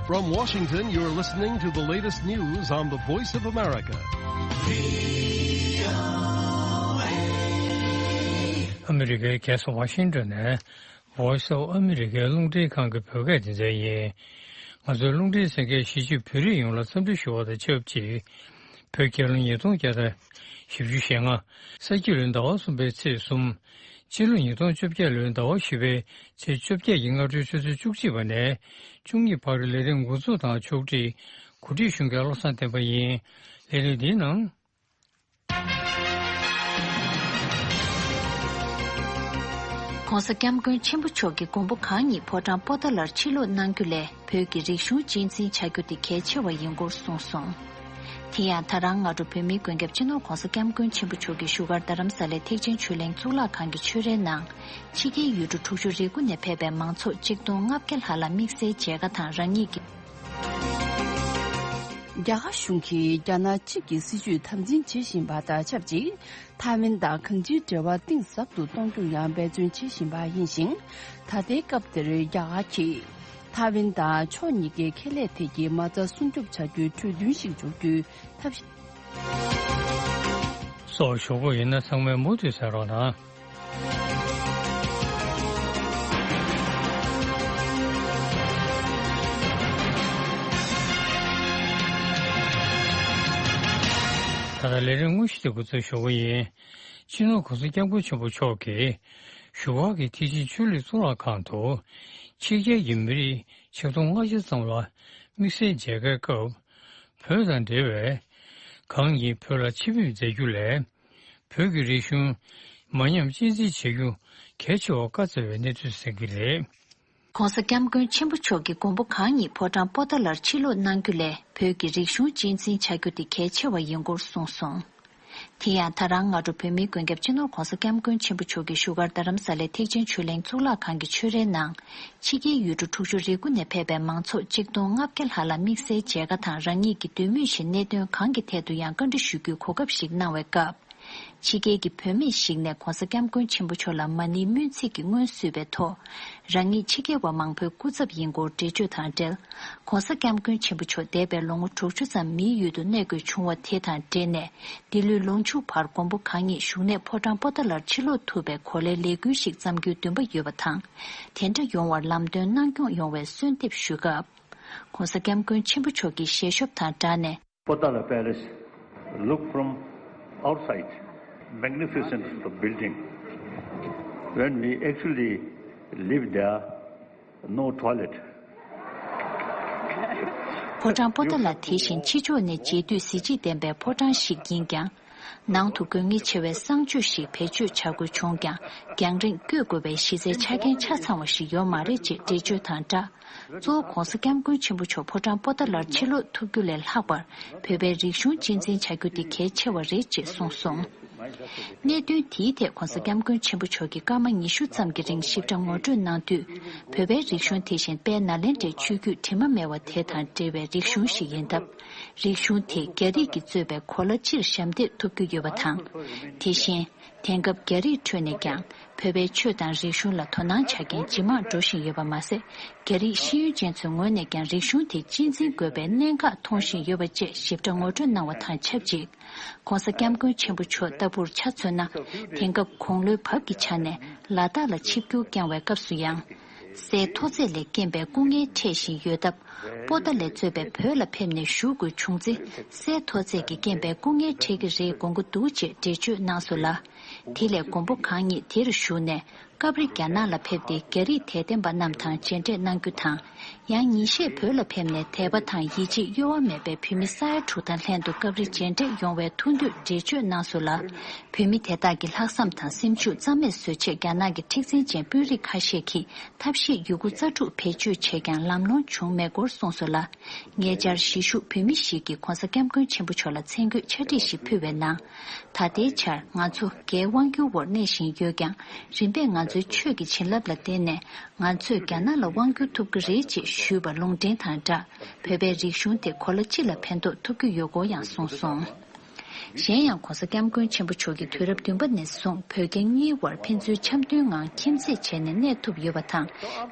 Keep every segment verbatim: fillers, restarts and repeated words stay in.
From Washington, you're listening to the latest news on the Voice of America. ཨ་མི་རི་ཀའི་རྒྱལ་ས་ཝ་ཤིང་ཏོན་ནས་Voice of America རླུང་འཕྲིན་ཁང་གི་བོད་སྐད་སྡེ་ཚན་ཡིན། ང་ཚོའི་རླུང་འཕྲིན་གསན་མཁན་གཞིས་བྱེས་བོད་རིགས་ཡོངས་ལ་འཚམས་འདྲི་ཞུ་བ་དང་ཆབས་ཅིག་བོད་རྒྱལ་ལོ་ཉིས་སྟོང་བརྒྱ་དང་བཞི་བཅུ་ཞེ་ལྔ། ས་ཁྱི་ལོའི་ཟླ་བ་གསུམ་པའི་ཚེས་གསུམ། སྤྱི་ལོ་ཉིས་སྟོང་བཅོ་བརྒྱད་ལོའི་ཟླ་བ་བཞི་པའི་ཚེས་བཅོ་བརྒྱད་ཀྱི་སྔ་དྲོའི་ཆུ་ཚོད་བཅུ་གཅིག་པ་ནས་བཅུ་གཉིས་བར་ལས་རིམ་འགོ་འཛུགས་དང་ཕྱོགས་སྒྲིག་གོ་སྒྲིག་ཞུ་མཁན་བློ་བཟང་བསྟན་པ་ཡིན། ལས་རིམ་འདིའི་ནང་།༸གོང་ས་༸སྐྱབས་མགོན་ཆེན་པོ་མཆོག་གིས་མགོན་པོ་གང་ཉིད་ཕོ་བྲང་པོ་ཏཱ་ལར་ཕྱིར་ལོག་གནང་རྒྱུ་ལས་བོད་ཀྱི་རིག་གཞུང་གཅེས་འཛིན་བྱ་རྒྱུ་དེ་གལ་ཆེ་བ་ཡིན་སྐོར་གསུངས་སོང་། དེ་ཡང་ད་རང་སྔ་དྲོ་བོད་མིའི་མགོན་སྐྱབས་སྤྱི་ནོར་༸གོང་ས་༸སྐྱབས་མགོན་ཆེན་པོ་མཆོག་གིས་བཞུགས་སྒར་རྡ་རམ་ས་ལའི་ཐེག་ཆེན་ཆོས་གླིང་གཙུག་ལག་ཁང་གི་ཆོས་རའི་ནང་། ཕྱི་རྒྱལ་ཡུལ་གྲུ་དྲུག་ཅུ་རེ་དགུ་ནས་ཕེབས་པའི་མང་ཚོགས་གཅིག་སྟོང་ལྔ་བརྒྱ་ལྷག་ལ་དམིགས་བསལ་མཇལ་ཁ་དང་རང་ཉིད་ཀྱི། རྒྱ་གར་གཞུང་གིས་རྒྱ་ནག་གཅིག་གི་སྲིད་བྱུས་དམ་འཛིན་བྱེད་བཞིན་པ་དང་ཆབས་ཅིག་ཐའེ་ཝན་དང་གང་ཅིའི་འབྲེལ་བ་གཏིང་ཟབ་ཏུ་གཏོང་རྒྱུར་ཡང་འབད་བརྩོན་བྱེད་བཞིན་པ་ཡིན་ཞིང་། ད་ལྟའི་སྐབས་འདིར་རྒྱ་གར་གྱིས་ཐའེ་ཝན་དང་ཕྱོགས་གཉིས་ཀའི་ཁེ་ལས་ཐད་ཀྱི་མ་རྩ་སྲུང་སྐྱོབ་བྱ་རྒྱུའི་གྲོས་མཐུན་ཞིག་འཇོག་རྒྱུའི་ཐབས་ཤེས། སོགས་ཞུ་སྒོ་ཡིན་ན་ཚང་མས་མུ་མཐུད་གསན་རོགས་གནང་། ད་ལྟ་ལས་རིམ་དངོས་གཞི་དེ་འགོ་འཛུགས་ཞུ་སྒོ་ཡིན། སྤྱི་ནོར་༸གོང་ས་༸སྐྱབས་མགོན་ཆེན་པོ་མཆོག་གིས་བཞུགས་སྒར་གྱི་ཐེག་ཆེན་ཆོས་གླིང་གཙུག་ལག་ཁང་དུ་ཕྱི་རྒྱལ་གྱི་མི་རིགས་ཆིག་སྟོང་ལྔ་བརྒྱ་ཙམ་ལ་དམིགས་བསལ་མཇལ་ཁའི་སྐབས། བོད་དང་འབྲེལ་བའི་གང་ཉིད་བོད་ལ་ཕྱིར་ཕེབས་མཛད་རྒྱུ་ལས། བོད་ཀྱི་རིག་གཞུང་མ་ཉམས་གཅེས་འཛིན་བྱེད་རྒྱུ་གལ་ཆེ་བར་བཀའ་སྩལ་བའི་གནས་ཚུལ་གསན་གྱི་རེད། ༸གོང་ས་༸སྐྱབས་མགོན་ཆེན་པོ་མཆོག་གིས་མགོན་པོ་གང་ཉིད་ཕོ་བྲང་པོ་ཏཱ་ལར་ཕྱིར་ལོག་གནང་རྒྱུ་ལས་བོད་ཀྱི་རིག་གཞུང་གཅེས་འཛིན་བྱ་རྒྱུ་དེ་གལ་ཆེ་བ་ཡིན་སྐོར་གསུངས་སོང་། དེ་ཡང་ད་རང་སྔ་དྲོ་བོད་མིའི་མགོན་སྐྱབས་སྤྱི་ནོར་༸གོང་ས་༸སྐྱབས་མགོན་ཆེན་པོ་མཆོག་གིས་བཞུགས་སྒར་རྡ་རམ་ས་ལའི་ཐེག་ཆེན་ཆོས་གླིང་གཙུག་ལག་ཁང་གི་ཆོས་རའི་ནང་། ཕྱི་རྒྱལ་ཡུལ་གྲུ་དྲུག་ཅུ་རེ་དགུ་ནས་ཕེབས་པའི་མང་ཚོགས་གཅིག་སྟོང་ལྔ་བརྒྱ་ལྷག་ལ་དམིགས་བསལ་མཇལ་ཁ་དང་རང་ཉིད་ཀྱི་འདོད་མོས་བཞིན་གནད་དོན་གང་གི་ཐད་དུ་ཡང་བཀའ་འདྲི་ཞུ་རྒྱུའི་གོ་སྐབས་ཤིག་གནང་བའི་སྐབས། ཕྱི་རྒྱལ་གྱི་བུད་མེད་ཞིག་ནས་༸གོང་ས་༸སྐྱབས་མགོན་ཆེན་པོ་མཆོག་ལ་མ་ཎིའི་སྨོན་ཚིག་གི་སྔོན་བསུས་པའི་ཐོག་རང་ཉིད་ཕྱི་རྒྱལ་བ་མང་པོའི་སྐུ་ཚབ་ཡིན་སྐོར་འགྲེལ་བརྗོད་དང་འབྲེལ། ༸གོང་ས་༸སྐྱབས་མགོན་ཆེན་པོ་མཆོག་འདས་པའི་ལོ་ངོ་དྲུག་ཅུ་ཙམ་མིའི་ཡུལ་དུ་གནས་དགོས་བྱུང་བ་དེ་དང་འབྲེལ་ནས། འདི་ལོའི་ལོ་མཇུག་བར་མགོན་པོ་གང་ཉིད་བཞུགས་གནས་ཕོ་བྲང་པོ་ཏཱ་ལར་ཕྱིར་ལོག་ཐུབ་པའི་གོ་ལའི་ལས་འགུལ་ཞིག་བརྩམ་རྒྱུའི་འདུན་པ་ཡོད་པ་དང་། དེ་འདྲ་ཡོང་བར་ལམ་སྟོན་གནང་སྐྱོང་ཡོང་བའི་གསོལ་འདེབས་ཞུ་སྐབས། ༸གོང་ས་༸སྐྱབས་མགོན་ཆེན་པོ་མཆོག་གིས་ཞལ་ཤོབ་དང་སྦྲགས་ནས། Potala Palace look from outside, magnificent building. When we actually live there, no toilet. ཕོ་བྲང་པོ་ཏཱ་ལ་དེ་བཞིན་ཕྱི་ཕྱོགས་ནས་མཇལ་དུས་གཟི་བརྗིད་ལྡན་པའི་ཕོ་བྲང་ཞིག་ཡིན་ཀྱང་། ནང་དུ་དགོས་ངེས་ཆེ་བའི་གསང་སྤྱོད་ཞིག་བེད་སྤྱོད་བྱ་དགོས་བྱུང་ཀྱང་། རྒྱང་རིང་བསྐྱོད་དགོས་པའི་གཞི་རྩའི་ཆ་རྐྱེན་ཆ་ཚང་བ་ཞིག་ཡོད་མ་རེད་ཅེས་འགྲེལ་བརྗོད་དང་སྦྲགས། གཙོ་བོ་༸གོང་ས་༸སྐྱབས་མགོན་ཆེན་པོ་མཆོག་ཕོ་བྲང་པོ་ཏཱ་ལར་ཕྱིར་ལོག་ཐུབ་རྒྱུ་ལས་ལྷག་པར། བོད་པའི་རིག་གཞུང་གཅེས་འཛིན་བྱ་རྒྱུ་དེ་གལ་ཆེ་བ་རེད་ཅེས་གསུངས་སོང་། གནད་དོན་དེའི་ཐད་༸གོང་ས་༸སྐྱབས་མགོན་ཆེན་པོ་མཆོག་གིས་སྐར་མ་ཉི་ཤུ་ཙམ་གྱི་རིང་ཞིབ་ཕྲ་ངོ་སྤྲོད་གནང་དུས། བོད་པའི་རིག་གཞུང་དེ་བཞིན་དཔལ་ནཱ་ལེནྡྲའི་ཆོས་བརྒྱུད་དྲི་མ་མེད་པ་དེ་དང་འབྲེལ་བའི་རིག་གཞུང་ཞིག་ཡིན་སྟབས། རིག་གཞུང་དེ་རྒྱ་རིགས་ཀྱིས་གཙོས་པའི་གོ་ལ་སྤྱིར་ཞབས་འདེགས་ཐོབ་རྒྱུ་ཡོད་པ་དང་། དེ་བཞིན། དེང་སྐབས་རྒྱ་རིགས་ཁྲོད་ནས་ཀྱང་བོད་པའི་ཆོས་དང་རིག་གཞུང་ལ་དོ་སྣང་བྱ་མཁན་ཇེ་མང་འགྲོ་བཞིན་ཡོད་པ་མ་ཟད། རྒྱ་རིགས་ཤེས་ཡོན་ཅན་ཚོའི་ངོས་ནས་ཀྱང་རིག་གཞུང་དེ་གཅེས་འཛིན་དགོས་པའི་གནད་འགག་མཐོང་བཞིན་ཡོད་པ་བཅས་ཞིབ་ཕྲ་ངོ་སྤྲོད་གནང་བ་དང་ཆབས་ཅིག ༸གོང་ས་༸སྐྱབས་མགོན་ཆེན་པོ་མཆོག་ལྟ་བུར་ཆ་མཚོན་ན། དེང་སྐབས་དགུང་ལོའི་བབ་ཀྱི་ཆ་ནས་ལ་དྭགས་ལ་ཆིབས་བསྒྱུར་བསྐྱངས་བའི་སྐབས་སུ་ཡང་། སའི་མཐོ་ཚད་ལས་རྐྱེན་པས་སྐུ་ངལ་འཕྲད་བཞིན་ཡོད་སྟབས། པོ་ཏཱ་ལས་གཙོས་པའི་བོད་ལ་ཕེབས་ནས་བཞུགས་དགོས་བྱུང་ཚེ། སའི་མཐོ་ཚད་ཀྱི་རྐྱེན་པས་སྐུ་ངལ་འཕྲད་ཀྱི་རེད་དགོངས་ཀྱི་འདུག་ཅེས་འགྲེལ་བརྗོད་གནང་སོང་ལ། དེ་ལས་མགོན་པོ་གང་ཉིད་དེར་བཞུགས་ནས། སྐབས་རེ་རྒྱ་ནག་ལ་ཕེབས་ཏེ། རྒྱ་རིགས་དད་ལྡན་པ་རྣམས་དང་མཇལ་འཕྲད་གནང་རྒྱུ་དང་། ཡང་ཉིན་ཤས་བོད་ལ་ཕེབས་ནས། དད་པ་དང་ཡིད་ཆེས་གཡོ་བ་མེད་པའི་བོད་མི་ས་ཡ་དྲུག་དང་ལྷན་དུ་སྐབས་རེ་མཇལ་འཕྲད་ཡོང་བའི་ཐུགས་འདོད་འགྲེལ་བརྗོད་གནང་སོང་ལ། བོད་མི་དེ་དག་གི་ལྷག་བསམ་དང་སེམས་ཤུགས་རྩ་མེད་བཟོ་ཆེད། རྒྱ་ནག་གི་མཁྲེགས་འཛིན་ཅན་དཔོན་རིགས་ཁ་ཤས་ཀྱིས་ཐབས་ཤེས་ཡོད་རྒུ་རྩལ་སྤྲུགས་བེད་སྤྱོད་བྱས་ཀྱང་ལམ་ལྷོང་བྱུང་མེད་སྐོར་གསུངས་སོང་ལ། ཉེ་ཆར་གཞིས་བཞུགས་བོད་མི་ཞིག་གིས་༸གོང་ས་༸སྐྱབས་མགོན་ཆེན་པོ་མཆོག་ལ་མཚན་བཀོད་ཕྱག་བྲིས་ཤིག་ཕུལ་བའི་ནང་། ད་ལྟའི་ཆར་ང་ཚོ་རྒྱའི་དབང་སྒྱུར་འོག་གནས་བཞིན་ཡོད་ཀྱང་། རིམ་པས་ང་ཚོའི་ཆོས་ཀྱི་བྱིན་རླབས་ལ་བརྟེན་ནས། ང་ཚོས་རྒྱ་ནག་ལ་དབང་བསྒྱུར་ཐུབ་ཀྱི་རེད་ཅེས་ཞུས་པ་ལུང་འདྲེན་དང་སྦྲགས། བོད་པའི་རིག་གཞུང་དེ་གོ་ལ་སྤྱི་ལ་ཕན་ཐོགས་ཐུབ་ཀྱི་ཡོད་སྐོར་ཡང་གསུངས་སོང་། གཞན་ཡང་༧གོང་ས་༧སྐྱབས་མགོན་ཆེན་པོ་མཆོག་གིས་དུས་རབས་བདུན་པ་ནས་བཟུང་བོད་རྒྱ་གཉིས་དབར་ཕན་ཚུན་འཆམ་མཐུན་ངང་ཁྱིམ་མཚེས་བྱས་ནས་གནས་ཐུབ་ཡོད་པ་དང་།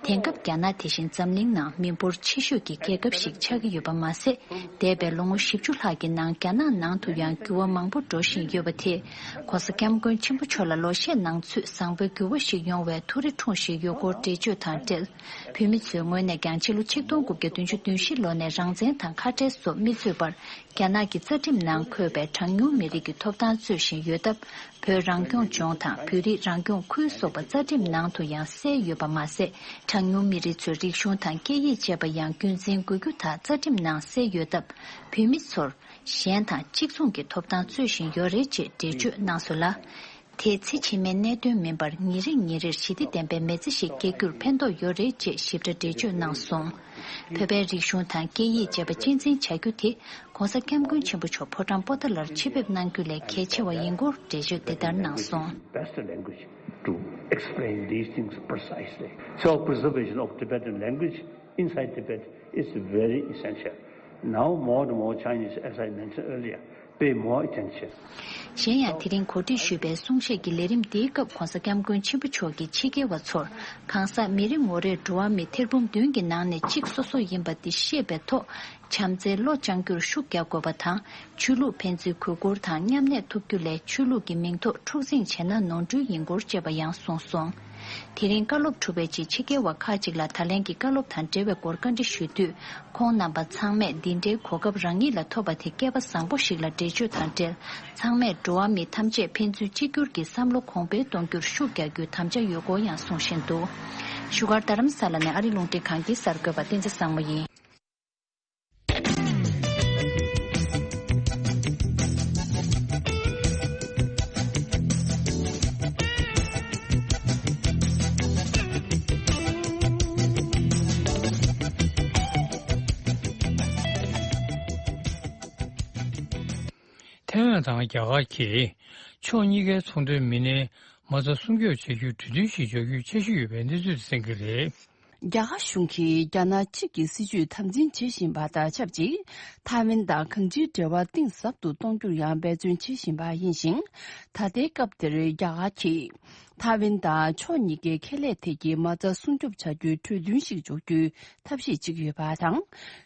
དེང་སྐབས་རྒྱ་ནག་དེ་བཞིན་འཛམ་གླིང་ནང་མི་འབོར་ཆེ་ཤོས་ཀྱི་རྒྱལ་ཁབ་ཞིག་ཆགས་ཀྱི་ཡོད་པ་མ་ཟད། འདས་པའི་ལོ་ངོ་བཞི་བཅུ་ལྷག་གི་ནང་རྒྱ་ནག་ནང་དུ་ཡང་འགྱུར་བ་མང་པོ་འགྲོ་བཞིན་ཡོད་པ་དེས། ༧གོང་ས་༧སྐྱབས་མགོན་ཆེན་པོ་མཆོག་ལ་ལོ་ཤས་ནང་ཚུད་བཟང་པོའི་འགྱུར་བ་ཞིག་ཡོང་བའི་ཐུགས་རེ་འཁྲུངས་བཞིན་ཡོད་སྐོར་འགྲེལ་བརྗོད་དང་འབྲེལ། བོད་མི་ཚོའི་ངོས་ནས་ཀྱང་ཕྱི་ལོ་ཆིག་སྟོང་དགུ་བརྒྱ་བདུན་ཅུ་དོན་བཞི་ལོ་ནས་རང་བཙན་དང་ཁ་བྲལ་སོགས་མི་རྩོད་པར། རྒྱ་ནག་གི་རྩ་ཁྲིམས་ནང་འཁོད་པའི་གྲངས་ཉུང་མི་རིགས་ཀྱི་ཐོབ་ཐང་རྩོད་བཞིན་ཡོད་སྟབས། བོད་རང་སྐྱོང་ལྗོངས་དང་བོད་རིགས་རང་སྐྱོང་ཁུལ་སོགས་པ་རྩ་ཁྲིམས་ནང་དུ་ཡང་གསལ་ཡོད་པ་མ་ཟད། གྲངས་ཉུང་མི་རིགས་ཚོའི་རིག་གཞུང་དང་སྐད་ཡིག་བཅས་པ་ཡང་རྒྱུན་འཛིན་དགོས་རྒྱུ་དག་རྩ་ཁྲིམས་ནང་གསལ་ཡོད་སྟབས། བོད་མི་ཚོར་གཞན་དང་གཅིག་མཚུངས་ཀྱི་ཐོབ་ཐང་རྩོད་བཞིན་ཡོད་རེད་ཅེས་འགྲེལ་བརྗོད་གནང་སོང་ལ། དེ་ཚེ་ཕྱི་མའི་གནད་དོན་མིན་པར་ཉིན་རེ་ཉིན་རེར་ཞི་བདེ་ལྡན་པའི་མི་ཚེ་ཞིག་སྐྱེལ་རྒྱུར་ཕན་ཐོགས་ཡོད་རེད་ཅེས་ཞིབ་ཕྲ་འགྲེལ་བརྗོད་གནང་སོང་། བོད་པའི་རིག་གཞུང་དང་སྐད་ཡིག་བཅས་པ་གཅེས་འཛིན་བྱ་རྒྱུ་དེ་༧གོང་ས་༧སྐྱབས་མགོན་ཆེན་པོ་མཆོག་ཕོ་བྲང་པོ་ཏཱ་ལར་ཆེད་ཕེབས་གནང་རྒྱུ་ལས་གལ་ཆེ་བ་ཡིན་སྐོར་འགྲེལ་བརྗོད་འདི་ལྟར་གནང་སོང་། Best language to explain these things precisely. So preservation of Tibetan language inside Tibet is very essential. Now more and more Chinese, as I mentioned earlier, pay more attention. གཞན་ཡང་དེ་རིང་གོ་སྒྲིག་ཞུས་པའི་གསུང་བཤད་ཀྱི་ལས་རིམ་འདིའི་སྐབས་༧གོང་ས་༧སྐྱབས་མགོན་ཆེན་པོ་མཆོག་གིས་ཕྱི་རྒྱལ་བ་ཚོར་གང་ཟག་མི་རེ་ངོ་རེར་འགྲོ་བ་མི་ཐེར་འབུམ་བདུན་གྱི་ནང་ནས་གཅིག་སོ་སོ་ཡིན་པ་འདི་ཤེས་པའི་ཐོག་བྱམས་བརྩེའི་བློ་བཅངས་རྒྱུར་ཤུགས་རྒྱག་དགོས་པ་དང་། ཆོས་ལུགས་ཕན་ཚུན་གུས་བཀུར་དང་མཉམ་གནས་ཐུབ་རྒྱུ་ལས་ཆོས་ལུགས་ཀྱི་མིང་ཐོག་འཁྲུག་འཛིང་བྱས་ན་ནོར་འཁྲུལ་ཡིན་སྐོར་བཅས་པ་ཡང་གསུངས་སོང་། དེ་རིང་བཀའ་སློབ་གྲུབ་པའི་རྗེས་ཕྱི་རྒྱལ་བ་ཁག་ཅིག་ལ་ད་ལན་གྱི་བཀའ་སློབ་དང་འབྲེལ་བའི་སྐོར་བཀའ་འདྲི་ཞུས་དུས། ཁོང་རྣམ་པ་ཚང་མས་འདི་འདྲའི་གོ་སྐབས་རང་ཉིད་ལ་ཐོབ་པ་དེ་སྐལ་པ་བཟང་པོ་ཞིག་ལ་འགྲེལ་བརྗོད་དང་འབྲེལ། ཚང་མས་འགྲོ་བ་མི་ཐམས་ཅད་ཕན་ཚུན་གཅིག་གྱུར་གྱི་བསམ་བློ་གོང་འཕེལ་གཏོང་རྒྱུར་ཤུགས་རྒྱག་རྒྱུའི་དམ་བཅའ་ཡོད་སྐོར་ཡང་གསུང་བཞིན་འདུག་བཞུགས་སྒར་རྡ་རམ་ས་ལ་ནས་ཨ་རི་རླུང་འཕྲིན་ཁང་གི་གསར་འགོད་པ་བསྟན་འཛིན་བཟང་མོ་ཡིན། ཐའེ་ཝན་དང་རྒྱ་གར་གྱིས་ཕྱོགས་གཉིས་ཀའི་ཚོང་དོན་མི་སྣའི་མ་རྩ་སྲུང་སྐྱོབ་བྱ་རྒྱུའི་གྲོས་མཐུན་ཞིག་འཇོག་རྒྱུའི་འཆར་གཞི་ཡོད་པའི་གནས་ཚུལ་གསན་གྱི་རེད། རྒྱ་གར་གཞུང་གིས་རྒྱ་ནག་གཅིག་གི་སྲིད་ཇུས་དམ་འཛིན་བྱེད་བཞིན་པ་དང་ཆབས་ཅིག་ཐའེ་ཝན་དང་གང་ཅིའི་འབྲེལ་བ་གཏིང་ཟབ་ཏུ་གཏོང་རྒྱུར་ཡང་འབད་བརྩོན་བྱེད་བཞིན་པ་ཡིན་ཞིང་། ད་ལྟའི་སྐབས་འདིར་རྒྱ་གར་གྱིས་ཐའེ་ཝན་དང་ཕྱོགས་གཉིས་ཀའི་ཁེ་ལས་ཐད་ཀྱི་མ་རྩ་སྲུང་སྐྱོབ་བྱ་རྒྱུའི་གྲོས་མཐུན་ཞིག་འཇོག་རྒྱུའི་ཐབས་ཤེས་བྱེད་ཀྱི་ཡོད་པ་དང་།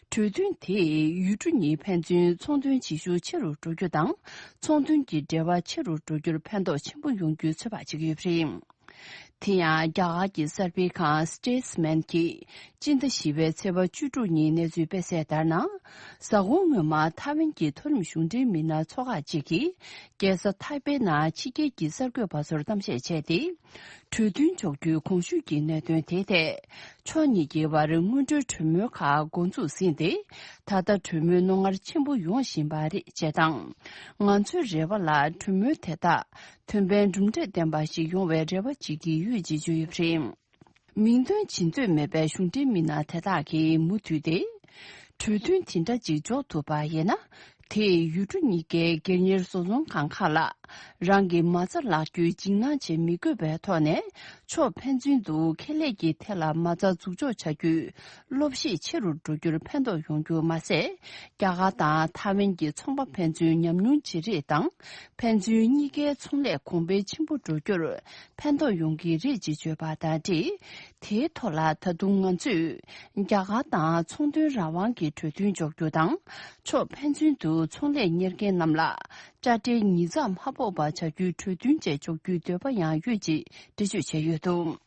གྲོས་མཐུན་དེས་ཡུལ་གྲུ་གཉིས་ཕན་ཚུན་ཚོང་དོན་བྱེད་ཤུགས་ཆེ་རུ་འགྲོ་རྒྱུ་དང་། ཚོང་དོན་གྱི་འབྲེལ་བ་ཆེ་རུ་འགྲོ་རྒྱུར་ཕན་ཐོགས་ཆེན་པོ་ཡོང་རྒྱུའི་ཚོད་དཔག་བྱེད་ཀྱི་ཡོད་པ་རེད། དེ་ཡང་རྒྱ་གར་གྱི་གསར་སྤེལ་ཁང་Statesman་གྱིས་སྤྱི་ཟླ་བཞི་པའི་ཚེས་པ་བཅུ་དྲུག་ཉིན་གནས་ཚུལ་སྤེལ་གསལ་ལྟར་ན། གཟའ་འཁོར་སྔོན་མ་ཐའེ་ཝན་གྱི་མཐོ་རིམ་གཞུང་འབྲེལ་མི་སྣ་ཚོ་ཁག་ཅིག་གིས་རྒྱལ་ས་ཐའེ་པེ་ནང་ཕྱི་རྒྱལ་གྱི་གསར་འགོད་པ་ཚོར་གཏམ་བཤད་བྱས་ཏེ། གྲོས་མཐུན་འཇོག་རྒྱུའི་གོང་ཞུས་ཀྱི་གནད་དོན་དེའི་ཐད། ཕྱོགས་གཉིས་ཀྱི་བར་སྔོན་འགྲོའི་གྲོས་མོལ་ཁག་འགོ་འཛུགས་ཟིན་ཏེ། ད་ལྟ་གྲོས་མོལ་རྣོ་ངར་ཆེན་པོ་ཡོང་བཞིན་པ་རེད་ཅེས་དང་། ང་ཚོའི་རེ་བ་ལ་གྲོས་མོལ་དེ་དག་དོན་ཕན་གྲུབ་འབྲས་ལྡན་པ་ཞིག་ཡོང་བའི་རེ་བ་བྱེད་ཀྱི་ཡོད་ཅེས་བརྗོད་ཡོད་པ་རེད། མིང་འདོན་བྱེད་འདོད་མེད་པའི་གཞུང་འབྲེལ་མི་སྣ་དེ་དག་གིས་མུ་མཐུད་དེ། གྲོས་མཐུན་དེ་འདྲ་ཅིག་འཇོག་ཐུབ་པ་ཡིན་ན། དེས་ཡུལ་གྲུ་གཉིས་ཀའི་སྒེར་གཉེར་བཟོ་ཚོང་ཁང་ཁག་ལ་རང་གི་མ་རྩ་ལག་རྒྱུའི་འཇིགས་སྣང་བྱེད་མི་དགོས་པའི་ཐོག་ནས་ཕྱོགས་ཕན་ཚུན་དུ་ཁེ་ལས་ཀྱི་ཐད་ལ་མ་རྩ་འཛུགས་འཇོག་བྱ་རྒྱུའི་སློབ་གཞི་ཆེ་རུ་འགྲོ་རྒྱུར་ཕན་ཐོགས་ཡོང་རྒྱུ་མ་ཟད། རྒྱ་གར་དང་ཐའེ་ཝན་གྱི་ཚོང་པ་ཕན་ཚུན་ཉམས་མྱོང་བརྗེ་རེས་དང་། ཕན་ཚུན་གཉིས་ཀའི་ཚོང་ལས་གོང་འཕེལ་ཆེན་པོ་འགྲོ་རྒྱུར་ཕན་ཐོགས་ཡོང་གི་རེད་ཅེས་བརྗོད་པ་དང་འབྲེལ། དེའི་ཐོག་ལ་ད་དུང་ང་ཚོས་རྒྱ་གར་དང་ཚོང་དོན་རང་དབང་གི་གྲོས་མཐུན་འཇོག་རྒྱུ་དང་། ཕྱོགས་ཕན་ཚུན་དུ་ཚོང་ལས་གཉེར་མཁན་རྣམས་ལ་དཔྱ་ཁྲལ་ཉིས་བརྩེགས་མ་ཕོག་པ་བྱ་རྒྱུའི་གྲོས་མཐུན་བཅས་འཇོག་རྒྱུའི་འདོད་པ་ཡང་ཡོད་ཅེས་འགྲེལ་བརྗོད་བྱས་ཡོད་འདུག་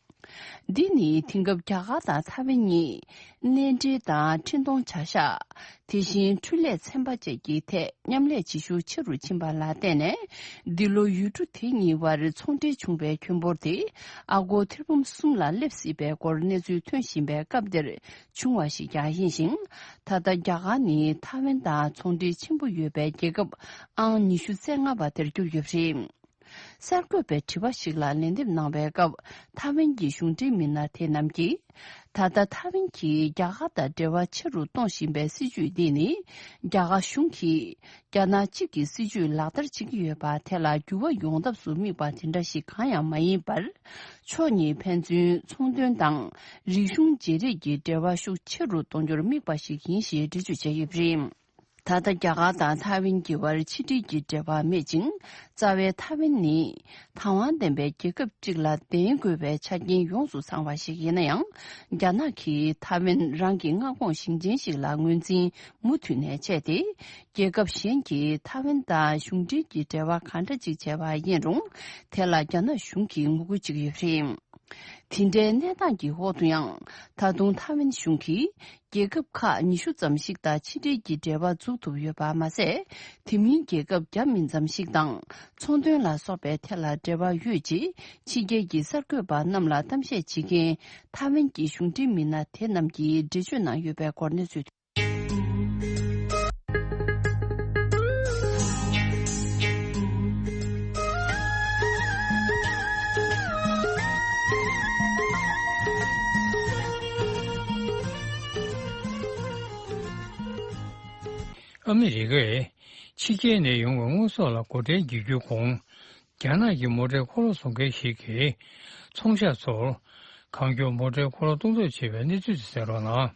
འདི་ནི་དེང་སྐབས་རྒྱ་གར་དང་ཐའེ་ཝན་གཉིས་གནས་འབྲེལ་དང་འཕྲིན་གཏོང་བྱ་གཞག་དེ་བཞིན་འཕྲུལ་ལས་ཚན་པ་བཅས་ཀྱི་ཐད་མཉམ་ལས་བྱེད་ཤུགས་ཆེ་རུ་ཕྱིན་པ་ལ་བརྟེན་ནས། འདི་ལོ་ཡུལ་གྲུ་དེ་གཉིས་བར་ཚོང་འབྲེལ་བྱུང་བའི་ཁྱོན་འབོར་དེ་ཨ་སྒོར་ཐེར་འབུམ་གསུམ་ལ་སླེབས་སྲིད་པའི་སྐོར་གནས་ཚུལ་ཐོན་བཞིན་པའི་སྐབས་འདིར་བྱུང་བ་ཞིག་ཀྱང་ཡིན་ཞིང་། ད་ལྟ་རྒྱ་གར་ནི་ཐའེ་ཝན་དང་ཚོང་འབྲེལ་ཆེན་པོ་ཡོད་པའི་རྒྱལ་ཁབ་ཨང་ཉི་ཤུ་རྩ་ལྔ་པ་དེར་གྱུར་ཡོད་པ་རེད། གསར་འགོད་པའི་དྲི་བ་ཞིག་ལ་ལན་འདེབས་གནང་བའི་སྐབས། ཐའེ་ཝན་གྱི་གཞུང་འབྲེལ་མི་སྣ་དེ་རྣམས་ཀྱིས། ད་ལྟ་ཐའེ་ཝན་གྱིས་རྒྱ་གར་དང་འབྲེལ་བ་ཆེ་རུ་གཏོང་བཞིན་པའི་སྲིད་ཇུས་འདི་ནི། རྒྱ་གར་གཞུང་གིས་རྒྱ་ནག་གཅིག་གི་སྲིད་ཇུས་ལག་བསྟར་བྱེད་ཀྱི་ཡོད་པ་དེ་ལ་འགྱུར་བ་ཡོང་ཐབས་སུ་དམིགས་པ་དེ་འདྲ་ཞིག་གང་ཡང་མ་ཡིན་པར། ཕྱོགས་གཉིས་ཕན་ཚུན་ཚོང་དོན་དང་རིག་གཞུང་བརྗེ་རེས་ཀྱི་འབྲེལ་བ་ཤུགས་ཆེ་རུ་གཏོང་རྒྱུར་དམིགས་པ་ཞིག་ཡིན་ཞེས་འགྲེལ་བརྗོད་བྱས་ཡོད་པ་རེད། ད་ལྟ་རྒྱ་གར་དང་ཐའེ་ཝན་གྱི་བར་ཕྱི་འབྲེལ་གྱི་འབྲེལ་བ་མེད་ཅིང་། རྩ་བའི་ཐའེ་ཝན་ནི་དང་བ་ལྡན་པའི་རྒྱལ་ཁབ་ཅིག་ལ་ལྡན་དགོས་པའི་ཆ་རྐྱེན་ཡོངས་སུ་ཚང་བ་ཞིག་ཡིན་ན་ཡང་། རྒྱ་ནག་གིས་ཐའེ་ཝན་རང་གི་མངའ་ཁོངས་ཞིང་ཆེན་ཞིག་ལ་ངོས་འཛིན་མུ་མཐུད་ནས་བྱས་ཏེ། རྒྱལ་ཁབ་གཞན་གྱིས་ཐའེ་ཝན་དང་གཞུང་འབྲེལ་གྱི་འབྲེལ་བ་ག་འདྲ་ཅིག་བྱས་པ་ཡིན་རུང་། དེ་ལ་རྒྱ་ནག་གཞུང་གིས་ངོ་རྒོལ་བྱེད་ཀྱི་ཡོད་པ་རེད། དེ་འདྲའི་གནས་སྟངས་ཀྱི་འོག་ཏུ་ཡང་། ད་དུང་ཐའེ་ཝན་གཞུང་གིས་རྒྱལ་ཁབ་ཁག་ཉི་ཤུ་ཙམ་ཞིག་དང་ཕྱི་འབྲེལ་གྱི་འབྲེལ་བ་འཛུགས་ཐུབ་ཡོད་པ་མ་ཟད། དེ་མིན་རྒྱལ་ཁབ་བརྒྱ་མིན་ཙམ་ཞིག་དང་ཚོང་དོན་ལ་སོགས་པའི་ཐད་ལ་འབྲེལ་བ་ཡོད་ཅེས་ཕྱི་རྒྱལ་གྱི་གསར་འགོད་པ་རྣམས་ལ་གཏམ་བཤད་བྱེད་མཁན་ཐའེ་ཝན་གྱི་གཞུང་འབྲེལ་མི་སྣ་དེ་རྣམས་ཀྱིས་འགྲེལ་བརྗོད་གནང་ཡོད་པའི་སྐོར་གནས་ཚུལ། ཨ་མི་རི་ཀས་ཕྱི་རྒྱལ་ནས་ཡོང་བའི་དངོས་ཟོག་ལ་སྒོ་ཁྲལ་འཇལ་རྒྱུའི་གོང་། རྒྱ་ནག་གི་མོ་ཊའི་འཁོར་ལོ་བཟོ་མཁན་ཞིག་གིས་ཚོང་ཤག་ཚོར་གང་མགྱོགས་མོ་ཊའི་འཁོར་ལོ་གཏོང་ཕོད་བྱེད་པའི་གནས་ཚུལ་དེ་གསན་རོགས་གནང་།